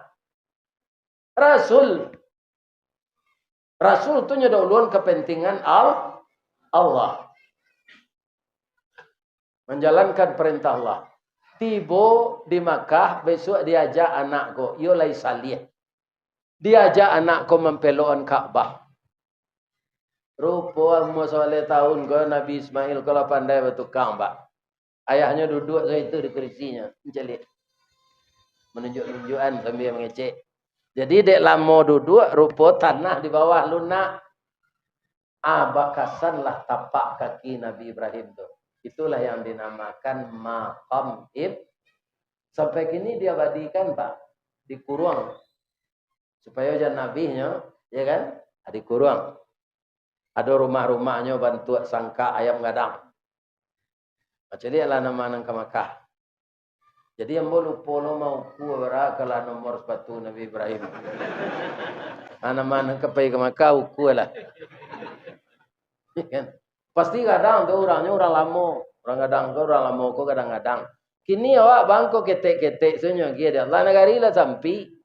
Rasul. Rasul tu nyo dahuluan kepentingan Al-, Allah. Menjalankan perintah Allah. Tibo di Makkah, besok diajak anak ko, iyo lai saliah. Diajak anak ko mampelokan Ka'bah. Rupo umua sabaleh tahun ko, Nabi Ismail ko lah pandai batukang, Pak. Ayahnyo duduak sajo itu di kurisinyo, mancaliak. Manunjuk-nunjukan sambil mangecek. Jadi, dek lamo duduak, rupo tanah di bawah lunak. Ah, bakasanlah tapak kaki Nabi Ibrahim tu. Itulah yang dinamakan Maqam Ib-, sampai kini diabadikan, Pak, dikuruang. Supayo jan nabihnyo, ya kan? Ah, dikuruang. Ado rumah-rumahnyo bantuak sangka ayam gadang. Macam ni lah nama nan ka Makkah. Jadi, ambo lupo lo mauku bara kalah nomor sepatu Nabi Ibrahim. Ah, nama nan ka pai ka Makkah, uku lah. Kan? Pasti gadang tu urangnyo urang lamo. Urang gadang ko, urang lamo ko gadang-gadang. Kini awak bangko ketek-ketek sajo, agiah dek Allah, nagari lah sampik.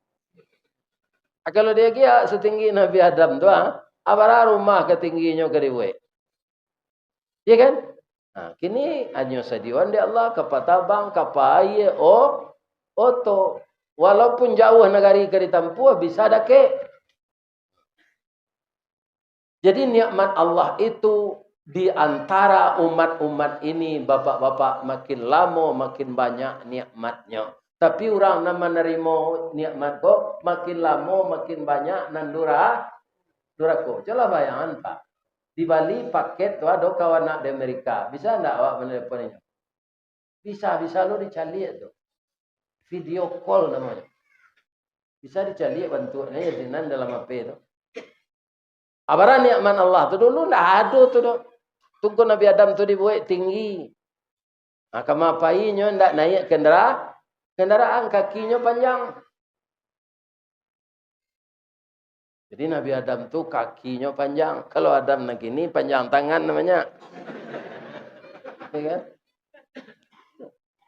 Ah, kalau diagiah satinggi Nabi Adam tu, ah, abara rumah katingginyo ka dibuek. Ya kan? Nah, kini hanyo sadioan dek Allah, kapa tabang, kapa aia, o-, oto. Walaupun jauah nagari ka ditampuah, bisa dakek. Jadi, nikmat Allah itu di antara umat-umat ini, bapak-bapak, makin lamo makin banyak nikmatnyo. Tapi, urang nan manarimo nikmat ko, makin lamo makin banyak nan dura-, durako. Cubolah bayangan, Pak. Di Bali paket tu ado kawan nak di Amerika. Bisa ndak awak manelepon inyo? Bisa, bisa lo dicaliak tu. Video call namonyo. Bisa dicaliak bantuaknyo, ya, sinan dalam H P tu. Abara nikmat Allah tu dulu ndak ado tu doh. Tungku Nabi Adam tu dibuek tinggi. Nah, kama painyo ndak naiak kendara-, kendaraan, kakinyo panjang. Jadi, Nabi Adam tu kakinyo panjang. Kalau Adam nan kini, panjang tangan namonyo. Ya kan?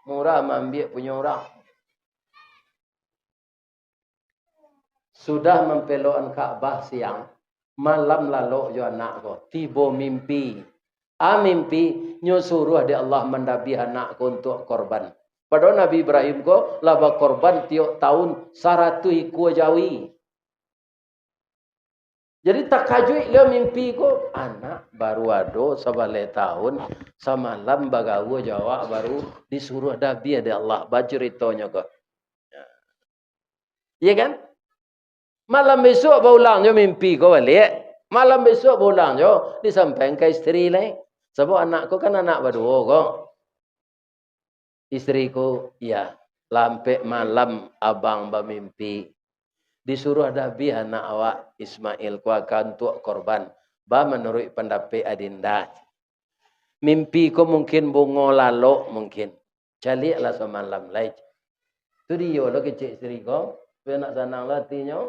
Murah maambiak punyo urang. Sudah mampelokan Ka'bah siang, malam lalok jo anak ko. Tibo mimpi. Ah, mimpi, nyo suruah dek Allah mandabiah anak ko untuak korban. Padahal Nabi Ibrahim ko lah bakorban tiok tahun saratuih ikua jawi. Jadi, takajuik lo mimpi ko, anak baru ado sabaleh tahun, samalam bagaua jo awak, baru disuruah dabiah dek Allah, bacuritonyo ko. Iya kan? Malam besok baulang jo mimpi ko baliak. Malam besok baulang jo disampaian ka isteri lai. Sabab anak ko kan anak baduo ko. Isteri ko, "Iya, lah ampek malam abang bamimpi. Disuruah dabiah anak awak Ismail ko akan untuak korban. Ba manuruik pandapek adinda." Mimpi ko mungkin bungo lalok mungkin. Caliaklah samalam lai. Tu diyo lo kecek isteri ko, supaya nak sanang lo atinyo.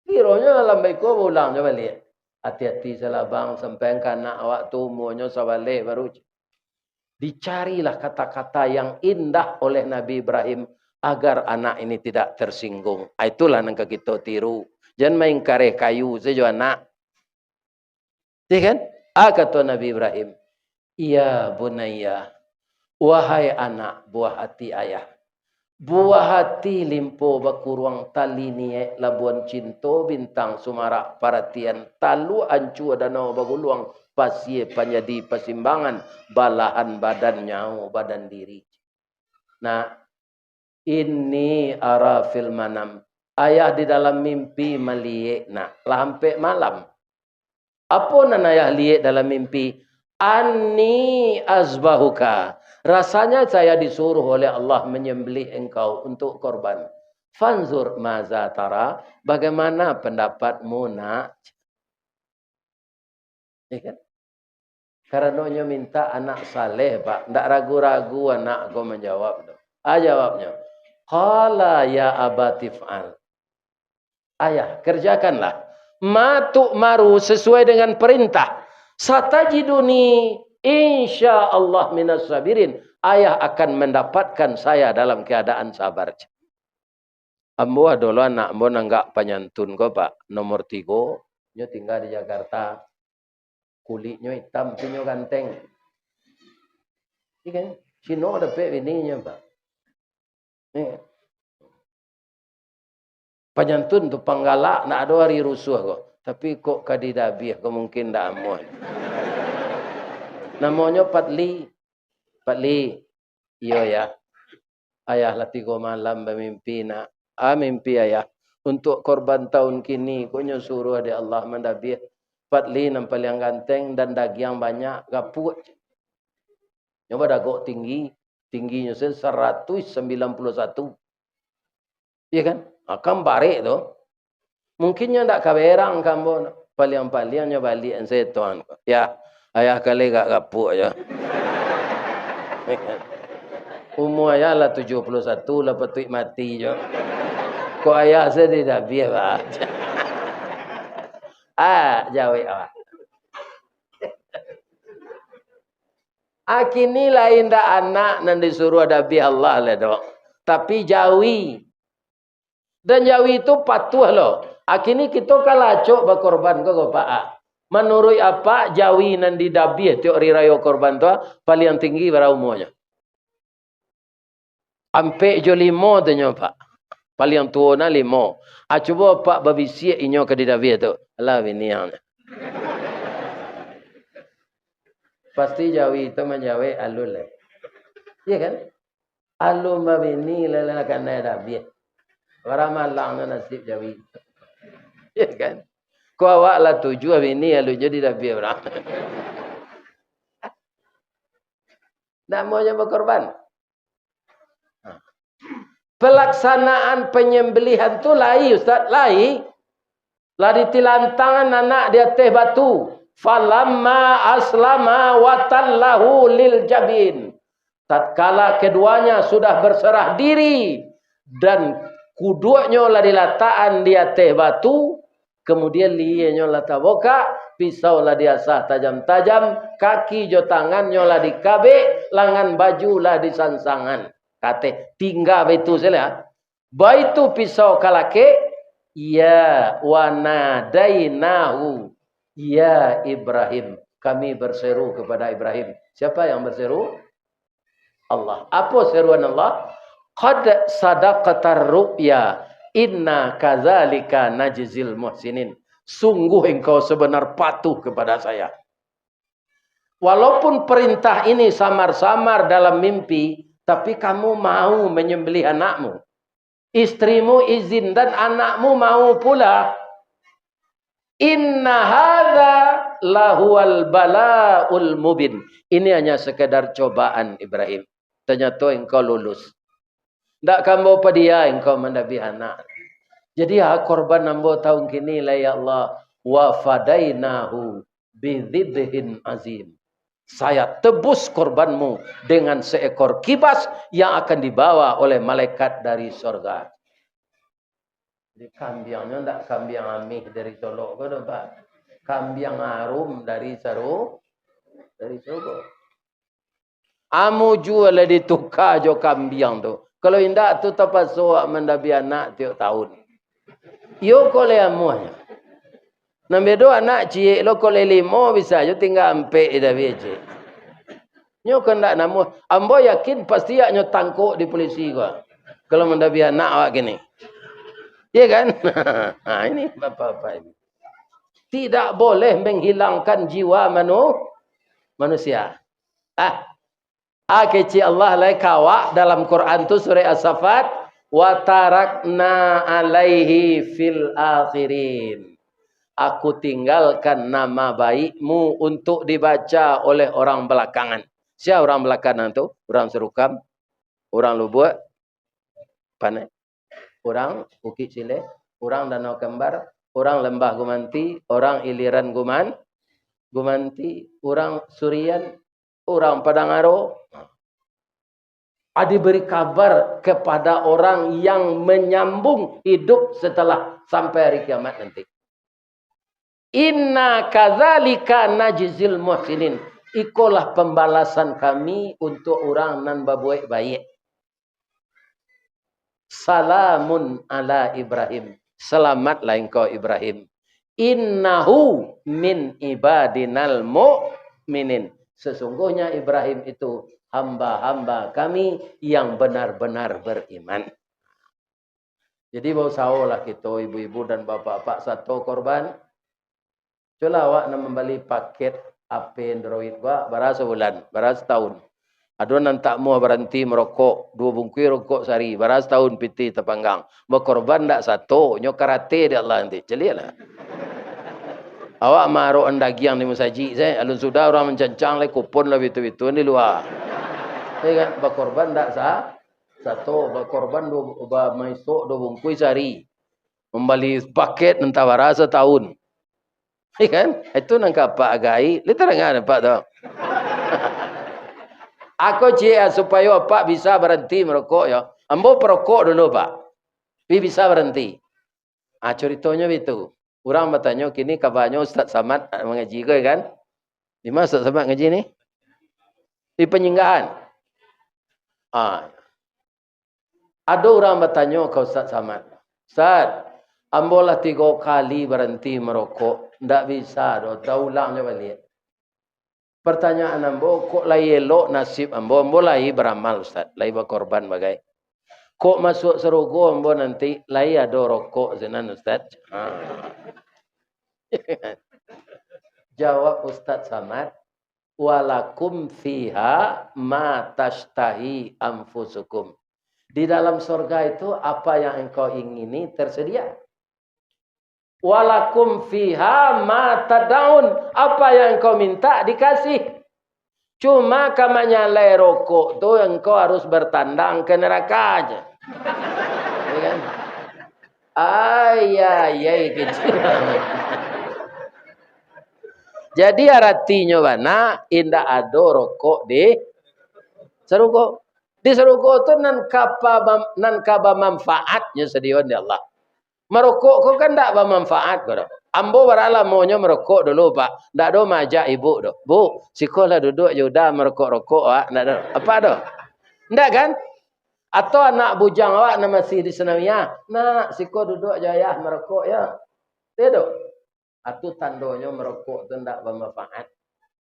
Kironyo malam baiko baulang jo baliak. Ati-ati salah bang, sampai ka anak awak tu umuanyo sabaleh baru. Dicarilah kata-kata yang indah oleh Nabi Ibrahim agar anak ini tidak tersinggung. Ah, itulah nan ka kito tiru. Jan main kareh kayu sajo anak. Iya kan? Ah, kato Nabi Ibrahim, "Ya bunayya, wahai anak buah hati ayah, buah hati limpo bakuruang, tali niek labuan cinto, bintang sumarak paratian, taluk ancua danau baguluang, pasie panjadi pasimbangan, balahan badan nyawo badan diri." Nah, "Inni ara fil manam." Ayah di dalam mimpi maliek, nak, lah ampek malam. Apo nan ayah liek dalam mimpi? "Anni azbahuka." Rasanya saya disuruh oleh Allah menyembelih engkau untuk korban. "Fanzur maza tara." Bagaimana pendapatmu, nak? Ya kan? Karano nyo minta anak saleh, Pak. Ndak ragu-ragu anak ko manjawab tu. Ah, jawabnyo, "Qala ya abati fa'al." "Ayah, kerjakanlah. Ma tu'maru, sesuai dengan perintah. Satajiduni insya Allah minas sabirin." Ayah akan mendapatkan saya dalam keadaan sabar. Ambo ado lo anak ambo nan agak panyantun ko, Pak, nomor tigo, nyo tingga di Jakarta. Kuliknyo itam, tapi nyo ganteng. Iya kan? Cino dapek bininyo, Pak. Eh. Panyantun tu panggalak, ndak ado ari rusuah ko. Tapi kok ka didabiah ko mungkin ndak amuah. Namonyo Patli. Patli. Iyo, Yah. Ayah lah tigo malam bamimpi, Nak. Ah, mimpi, Ayah. Untuk korban tahun kini, ko nyo suruah dek Allah mandabiah. Patli nan paliang ganteng dan dagiang banyak, gapuak. Nyo badagok tinggi, tingginyo se saratuih sambilan puluah satu. Iya kan? Ah, kan barek tu. Mungkin nyo ndak ka berang ka ambo, paliang-paliang nyo baliak an setan. Ya, ayah kali gak gapuak jo. Umua ayah lah tujuah puluah satu, lah patuik mati jo. Kok ayah se didabiah, bah. Ah, jawek awak. Akini lai ndak anak nan disuruah dabiah Allah lai doh, tapi jawi. Dan jawi tu patuah lo. Akini kito ka lacok bakorban ko, ko, Pak, ah. Manuruik Apak, jawi nan didabiah tiok ari rayo korban tu, ah, paliang tinggi bara umuanyo? Ampek jo limo tu nyo, Pak. Paliang tuo nah limo. Ah, cubo Apak babisiak inyo ka didabiah tu. Alah, biniang. Pasti jawi tu manjawek alun lai. Iya kan? Alun babini lai, lah kanai dabiah. Bara malang nyo nasib jawi. Iya kan? Ko awak lah tujuah bini, alun jo didabiah urang. Ndak mau nyo bakorban. Pelaksanaan penyembelihan tu lai, Ustaz, lai. Lah ditilantangan anak di ateh batu. Falamma aslama wa tallahu lil jabin. Tatkala keduanya sudah berserah diri dan kuduaknyo lah dilatakan di ateh batu, kemudian lienyo lah tabokak, pisau lah diasah tajam-tajam, kaki jo tangannyo lah dikabek, langan baju lah disansangan. Kateh, tingga baitu sajo lah. Baitu pisau ka lakek, ya, wa nadainahu, ya Ibrahim. Kami berseru kepada Ibrahim. Siapa yang berseru? Allah. Apa seruan Allah? Qad sadaqtar ru'ya, inna kadzalika najzil muhsinin. Sungguh engkau sebenar patuh kepada saya. Walaupun perintah ini samar-samar dalam mimpi, tapi kamu mau menyembelih anakmu. Istrimu izin dan anakmu mau pula. Inna hadza lahuwal balaul mubin. Ini hanya sekedar cobaan, Ibrahim. Ternyata engkau lulus. Ndak ka ambo padia engkau mandabiah anak. Jadi, ah, korban ambo tahun kini lah, ya Allah, wa fadainahu bidzibhin azim. Saya tebus korbanmu dengan seekor kibas yang akan dibawa oleh malaikat dari sorga. Jadi, kambiangnyo ndak kambiang amih dari Solok ko doh, Pak. Kambiang arum dari Saru-, dari Sarugo. Amuah jua lah dituka jo kambiang tu. Kalau indak tu, tapaso awak mandabiah anak tiok tahun. Iyo ko lai amuahnyo. Nan bedo anak ciek lo, ko lai limo bisa jo, tingga ampek didabiah ciek. Nyo ko ndak namuah. Ambo yakin pasti awaknyo tangkok di polisi ko. Kalau mandabiah anak awak kini. Iya kan? Ha, ini bapak-bapak ini. Tidak boleh menghilangkan jiwa manu-, manusia. Ah, ah, kecek Allah lai ka awak dalam Quran tu, surah As-Saffat, "Wa tarakna alaihi fil akhirin." Aku tinggalkan nama baikmu untuk dibaca oleh orang belakangan. Sia urang belakangan tu? Urang Sarukam, urang Lubuak, Panai, urang Bukik Sileh, urang Danau Kembar, urang Lembah Gumanti, urang Iliran Guman-, Gumanti, urang Surian, urang Padang Aro. Ah, diberi kabar kepada orang yang menyambung hidup setelah sampai hari kiamat nanti. "Inna kadzalika najzil muhsinin." Ikolah pembalasan Kami untuk orang nan babuek baiak. "Salamun ala Ibrahim." Selamatlah engkau, Ibrahim. "Innahu min ibadinal mu'minin." Sesungguhnya Ibrahim itu hamba-hamba Kami yang benar-benar beriman. Jadi, bausaholah kito, ibu-ibu dan bapak-bapak, sato korban. Cubolah awak nan mambali paket H P Android ko, bara sabulan, bara satahun. Ado nan tak amuah baranti marokok, duo bungkuih rokok sahari, bara satahun pitih tapanggang. Bakorban ndak sato, nyo karate dek Allah nanti. Caliaklah. Awak maarokan dagiang di musajik se, alun sudah urang mancancang lai kupon lah bitu-bitu di lua. Ya kan? Bakorban ndak sa-, sato, bakorban duo, ba-, maisok duo bungkuih sahari. Mambali paket nan tabara satahun. Ya kan? Itu nan ka apak agai. Lai tadanga apak tu? Ako ciek, ah, supayo apak bisa baranti marokok, yo. Ambo parokok dulu, Pak. Tapi bisa baranti. Ah, curitonyo bitu. Urang batanyo, "Kini kabanyo Ustaz Samad mangaji ko, ya kan?" Di ma Ustaz Samad ngaji ni? Di Panyinggahan. Ah. Ado urang batanyo ka Ustaz Samad, "Ustaz, ambo lah tigo kali baranti marokok, ndak bisa doh, taulangnyo baliak." Partanyaan ambo, kok lai elok nasib ambo? Ambo lai baramal, Ustaz, lai bakorban bagai. Kok masuak sarugo ambo nanti? Lai ado rokok sinan, Ustaz. Ha. Jawab Ustaz Samad, "Walakum fiha ma tashtahi anfusukum." Di dalam sorga itu, apa yang engkau ingini tersedia. "Walakum fiha ma tadaun." Apa yang engkau minta, dikasih. Cuma ka manyalai rokok tu, engkau harus bertandang ke neraka aja. Ya kan? Ai, ai, ai, kecil. Jadi, aratinyo bana, indak ado rokok di sarugo. Di sarugo tu nan ka pa-, nan ka bamanfaatnyo sadion di Allah. Marokok ko kan ndak bamanfaat ko doh. Ambo bara lamonyo marokok dulu, Pak. Ndak ado maajak ibu doh. "Bu, sikolah duduak jo uda marokok-rokok, Wak." Ndak ado. Apa doh? Ndak kan? Atau anak bujang awak nan masih di Sanawiyah, "Nak, siko duduak jo ayah marokok, yo." Iyo doh. Atu tandonyo marokok tu ndak bamanfaat.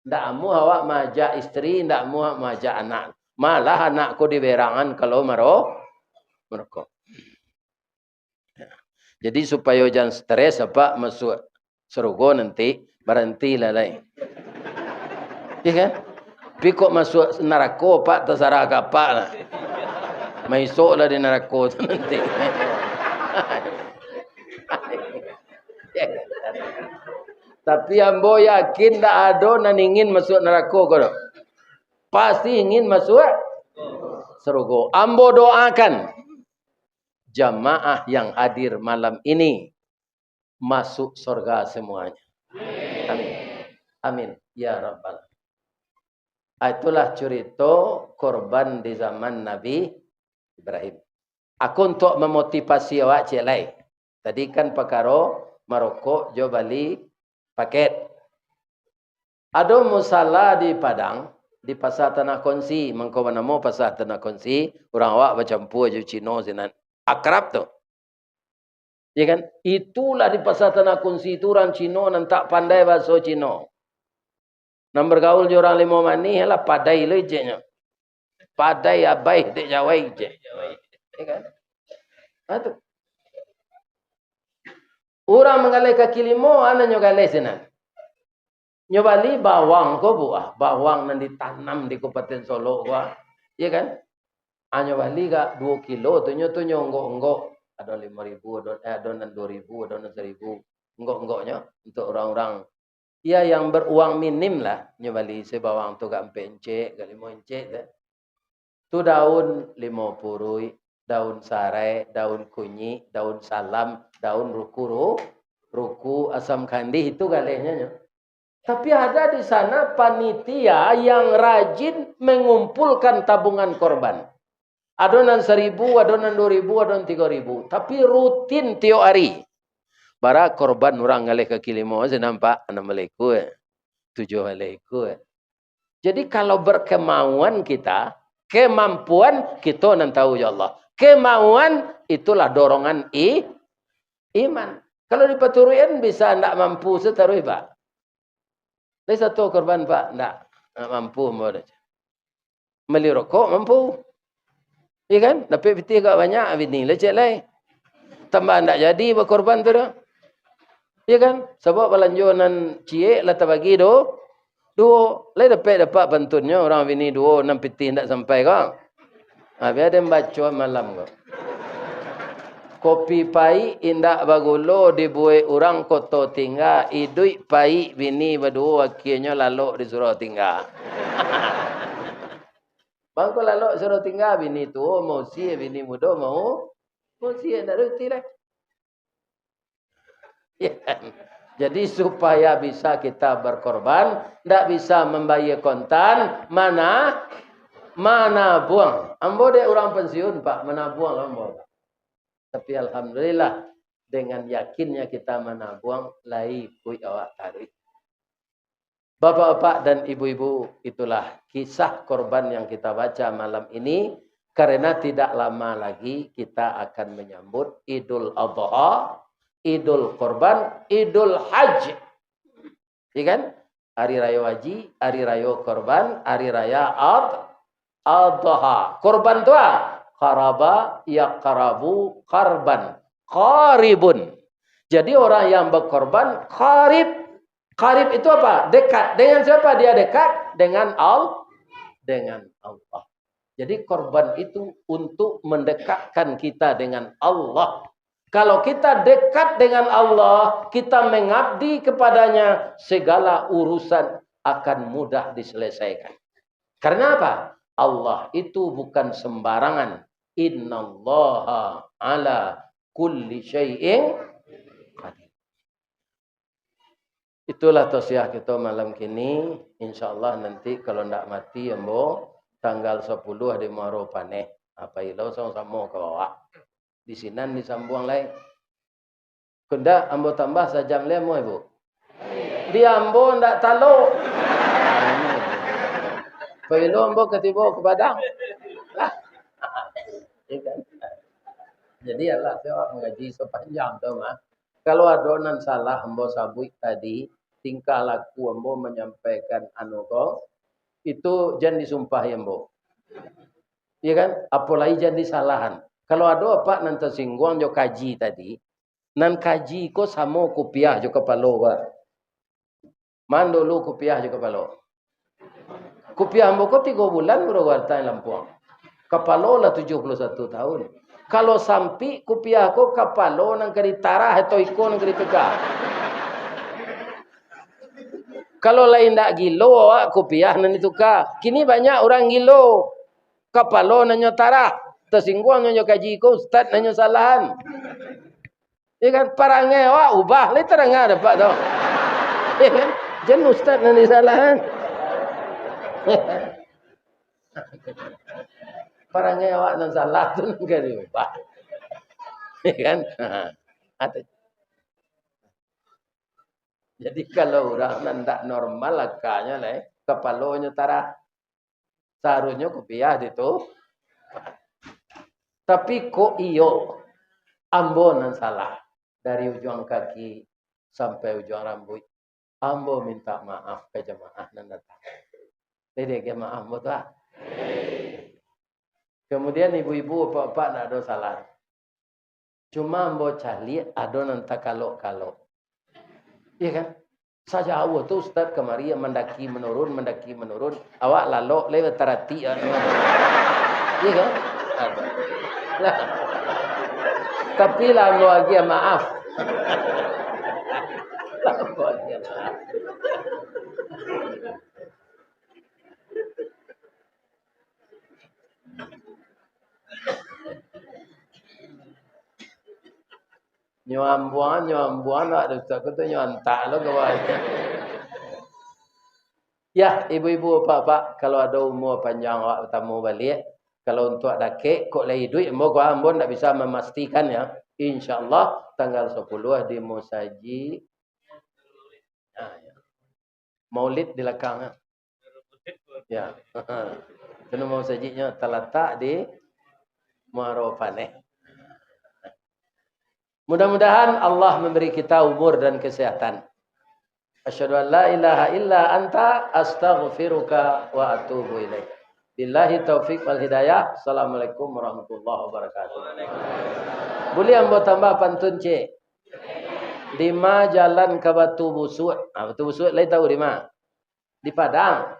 Ndak amuah awak maajak isteri, ndak amuah maajak anak. Malah anak ko diberangan kalau maro-, marokok. Jadi, supayo jan stres, apak masuak sarugo nanti, barantilah lai. Iya kan? Tapi kok masuak narako, Pak, tasarah ka apak lah. Maisok lah di narako tu nanti. Tapi ambo yakin ndak ado nan ingin masuak narako ko doh. Pasti ingin masuak sarugo. Ambo doakan jamaah yang hadir malam ini masuk surga semuanya. Amin. Amin. Ya Rabbal. Ah, itulah curito korban di zaman Nabi Ibrahim. Aku untuk memotivasi awak ciek lai. Tadi kan pakaro marokok jo bali paket. Ado musala di Padang, di Pasar Tanah Kunci, mangko banamo Pasar Tanah Kunci, urang awak bacampua jo Cino sinan. Akrab tu. Ya kan? Itulah di Pasar Tanah Kunci tu urang Cino nan tak pandai bahaso Cino. Nan bergaul jo urang Limau Manih lah padai lo ijeknyo. Padai abai dek jawai ijek. Ya kan? Ha, tu. Urang manggaleh kaki limo, a nan nyo galeh sinan. Nyo bali bawang ko, Bu, ah, bawang nan ditanam di Kabupaten Solok ko, ah. Iya kan? Ah, nyo bali ka duo kilo tu, nyo tu nyo onggok-onggok. Ado limo ribu, ado, eh, ado nan duo ribu, ado nan saribu. Onggok-onggoknyo untuk urang-urang, ya, yang beruang minim lah, nyo bali se bawang tu ka ampek incek, ka limo incek tu. Tu daun limo puruik, daun sarai, daun kunyik, daun salam, daun ruku ru-, ruku, asam kandih, itu galehnyo nyo. Tapi ada di sana panitia yang rajin mengumpulkan tabungan korban. Ado nan saribu, ado nan duo ribu, ado nan tigo ribu. Tapi rutin tiok ari. Bara korban urang ngalih kaki limo, se nampak, anam baleh ikua, tujuah baleh ikua. Jadi, kalau berkemauan kita, kemampuan kito nan tahu, ya Allah. Kemauan itulah dorongan i-, iman. Kalau dipaturuikan bisa ndak mampu sataruih, Pak. Lai sato korban, Pak, ndak, ndak mampu, ambo dah. Mali rokok mampu. Iya kan? Dapek pitih agak banyak, bini lecek lai. Tambah ndak jadi bakorban tu doh. Iya kan? Sabab balanjo nan ciek lah tabagi do-, duo. Lai dapek dapat pantunnyo, urang bini duo, nan pitih ndak sampai ko. Ha, bia den baco malam ko. Kopi paik indak bagulo dibuek urang Koto Tingga, iduik paik bini baduo, akienyo lalok di surau tingga. Mangko lalok surau tingga, bini tuo mausia, bini mudo mau-, mausia, ndak ruti lai. Ya kan? Jadi, supaya bisa kita berkorban, ndak bisa mambayia kontan, mana, manabuang. Ambo dek urang pensiun, Pak, manabuang ambo. Tapi alhamdulillah, dengan yakinnya kita manabuang, lai ikuik awak taruih. Bapak-bapak dan ibu-ibu, itulah kisah korban yang kita baca malam ini, karena tidak lama lagi kita akan menyambut Idul Adha, Idul Korban, Idul Haj. Iya kan? Hari Rayo Haji, Hari Rayo Korban, Hari Raya Ad-, Adha. Korban tu ah, qaraba, yaqrabu, qarban. Qaribun. Jadi, orang yang berkorban qarib. Qarib itu apa? Dekat. Dengan siapa dia dekat? Dengan Al-, dengan Allah. Jadi, korban itu untuk mendekatkan kita dengan Allah. Kalau kita dekat dengan Allah, kita mengabdi kepada-Nya, segala urusan akan mudah diselesaikan. Karena apa? Allah itu bukan sembarangan. Innallaha ala kulli syai'in qadir. Itulah tausiah kito malam kini. Insya Allah nanti kalau ndak mati ambo, tanggal sapuluah di Muaro Paneh. Apa ilo samo-samo ka bawah. Di sinan disambuang lai. Kok ndak, ambo tambah sajam lai amuah, Ibu. Di ambo ndak talok. Pailo ambo ka tibo ka Padang. Lah. Ya kan? Jadi, alah, awak mangaji sapanjang tu mah. Kalau ado nan salah ambo sabuik tadi, tingkah laku ambo manyampaikan anu ko, itu jan disumpahi ambo. Iya kan? Apolai jan disalahan. Kalau ado apak nan tasingguang jo kaji tadi, nan kaji ko samo kupiah jo kapalo, Pak. Man dulu kupiah jo kapalo. Kupiah ambo ko tigo bulan baru datang lampuang. Kapalo lah tujuah puluah satu tahun. Kalau sampik kupiah ko, kapalo nan ka ditarah atau iko nan ka dituka. Kalau lai ndak gilo awak, kupiah nan dituka. Kini banyak urang gilo. Kapalo nan nyo tarah. Tasingguang nyo kaji ko, ustaz nan nyo salahan. Ya kan? Parangai awak ubah, lai tadanga dapek tu. Ya kan? Jan ustaz nan disalahan. Parangai awak nan salah tu nan ka diubah. Ya kan? Ado. Jadi, kalau urang nan ndak normal akanyo lai, kapalonyo tarah. Saharusnyo kupiah ditu. Tapi kok iyo, ambo nan salah. Dari ujuang kaki sampai ujuang rambuik, ambo minta maaf ka jamaah nan datang. Jadi, maaf ambo tu, ah. Kemudian, ibu-ibu, bapak-bapak, ndak ado salah. Cuma ambo caliak ado nan takalok-kalok. Iya kan? Sajauah tu ustaz kamari mandaki manurun, mandaki manurun. Awak lalok lai bataratik awak tu. Iya kan? Ado. Lah. Tapi lah ambo agiah maaf. Lah ambo agiah maaf. Nyo ambuangan, nyo ambuangan, wak dosa ko tu nyo antak lo ka bawah. Ya, ibu-ibu, bapak-bapak, kalau ado umua panjang awak batamu baliak, kalau untuak dakek, kok lai iduik, ambo, ambo ndak bisa mamastikan, ya. Insyaallah, tanggal sapuluah di musajik. Nah, ya. Maulid di lakang, ya. Ya. Kena musajiknyo talatak di Muaro Paneh. Mudah-mudahan Allah memberi kita umur dan kesehatan. Asyhadu an la ilaha illa anta, astaghfiruka wa atubu ilaik. Billahi taufik wal hidayah. Assalamualaikum warahmatullahi wabarakatuh. Buliah ambo tambah pantun, cek? Di ma jalan ka Batu Busuak? Ah, Batu Busuak lai tahu di ma? Di Padang.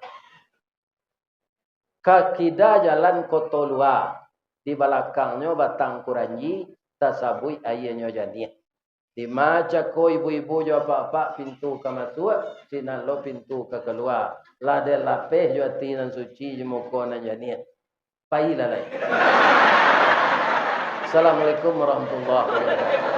Ka kida jalan Koto Lua, di balakangnyo Batang Kuranji, tasabuik aianyo janiah. Di ma cako ibu-ibu jo apak-apak pintu ka masuak, sinan lo pintu ka kalua. Lah den lapeh jo ati nan suci, jo muko nan janiah. Pailah lai. Assalamualaikum warahmatullahi wabarakatuh.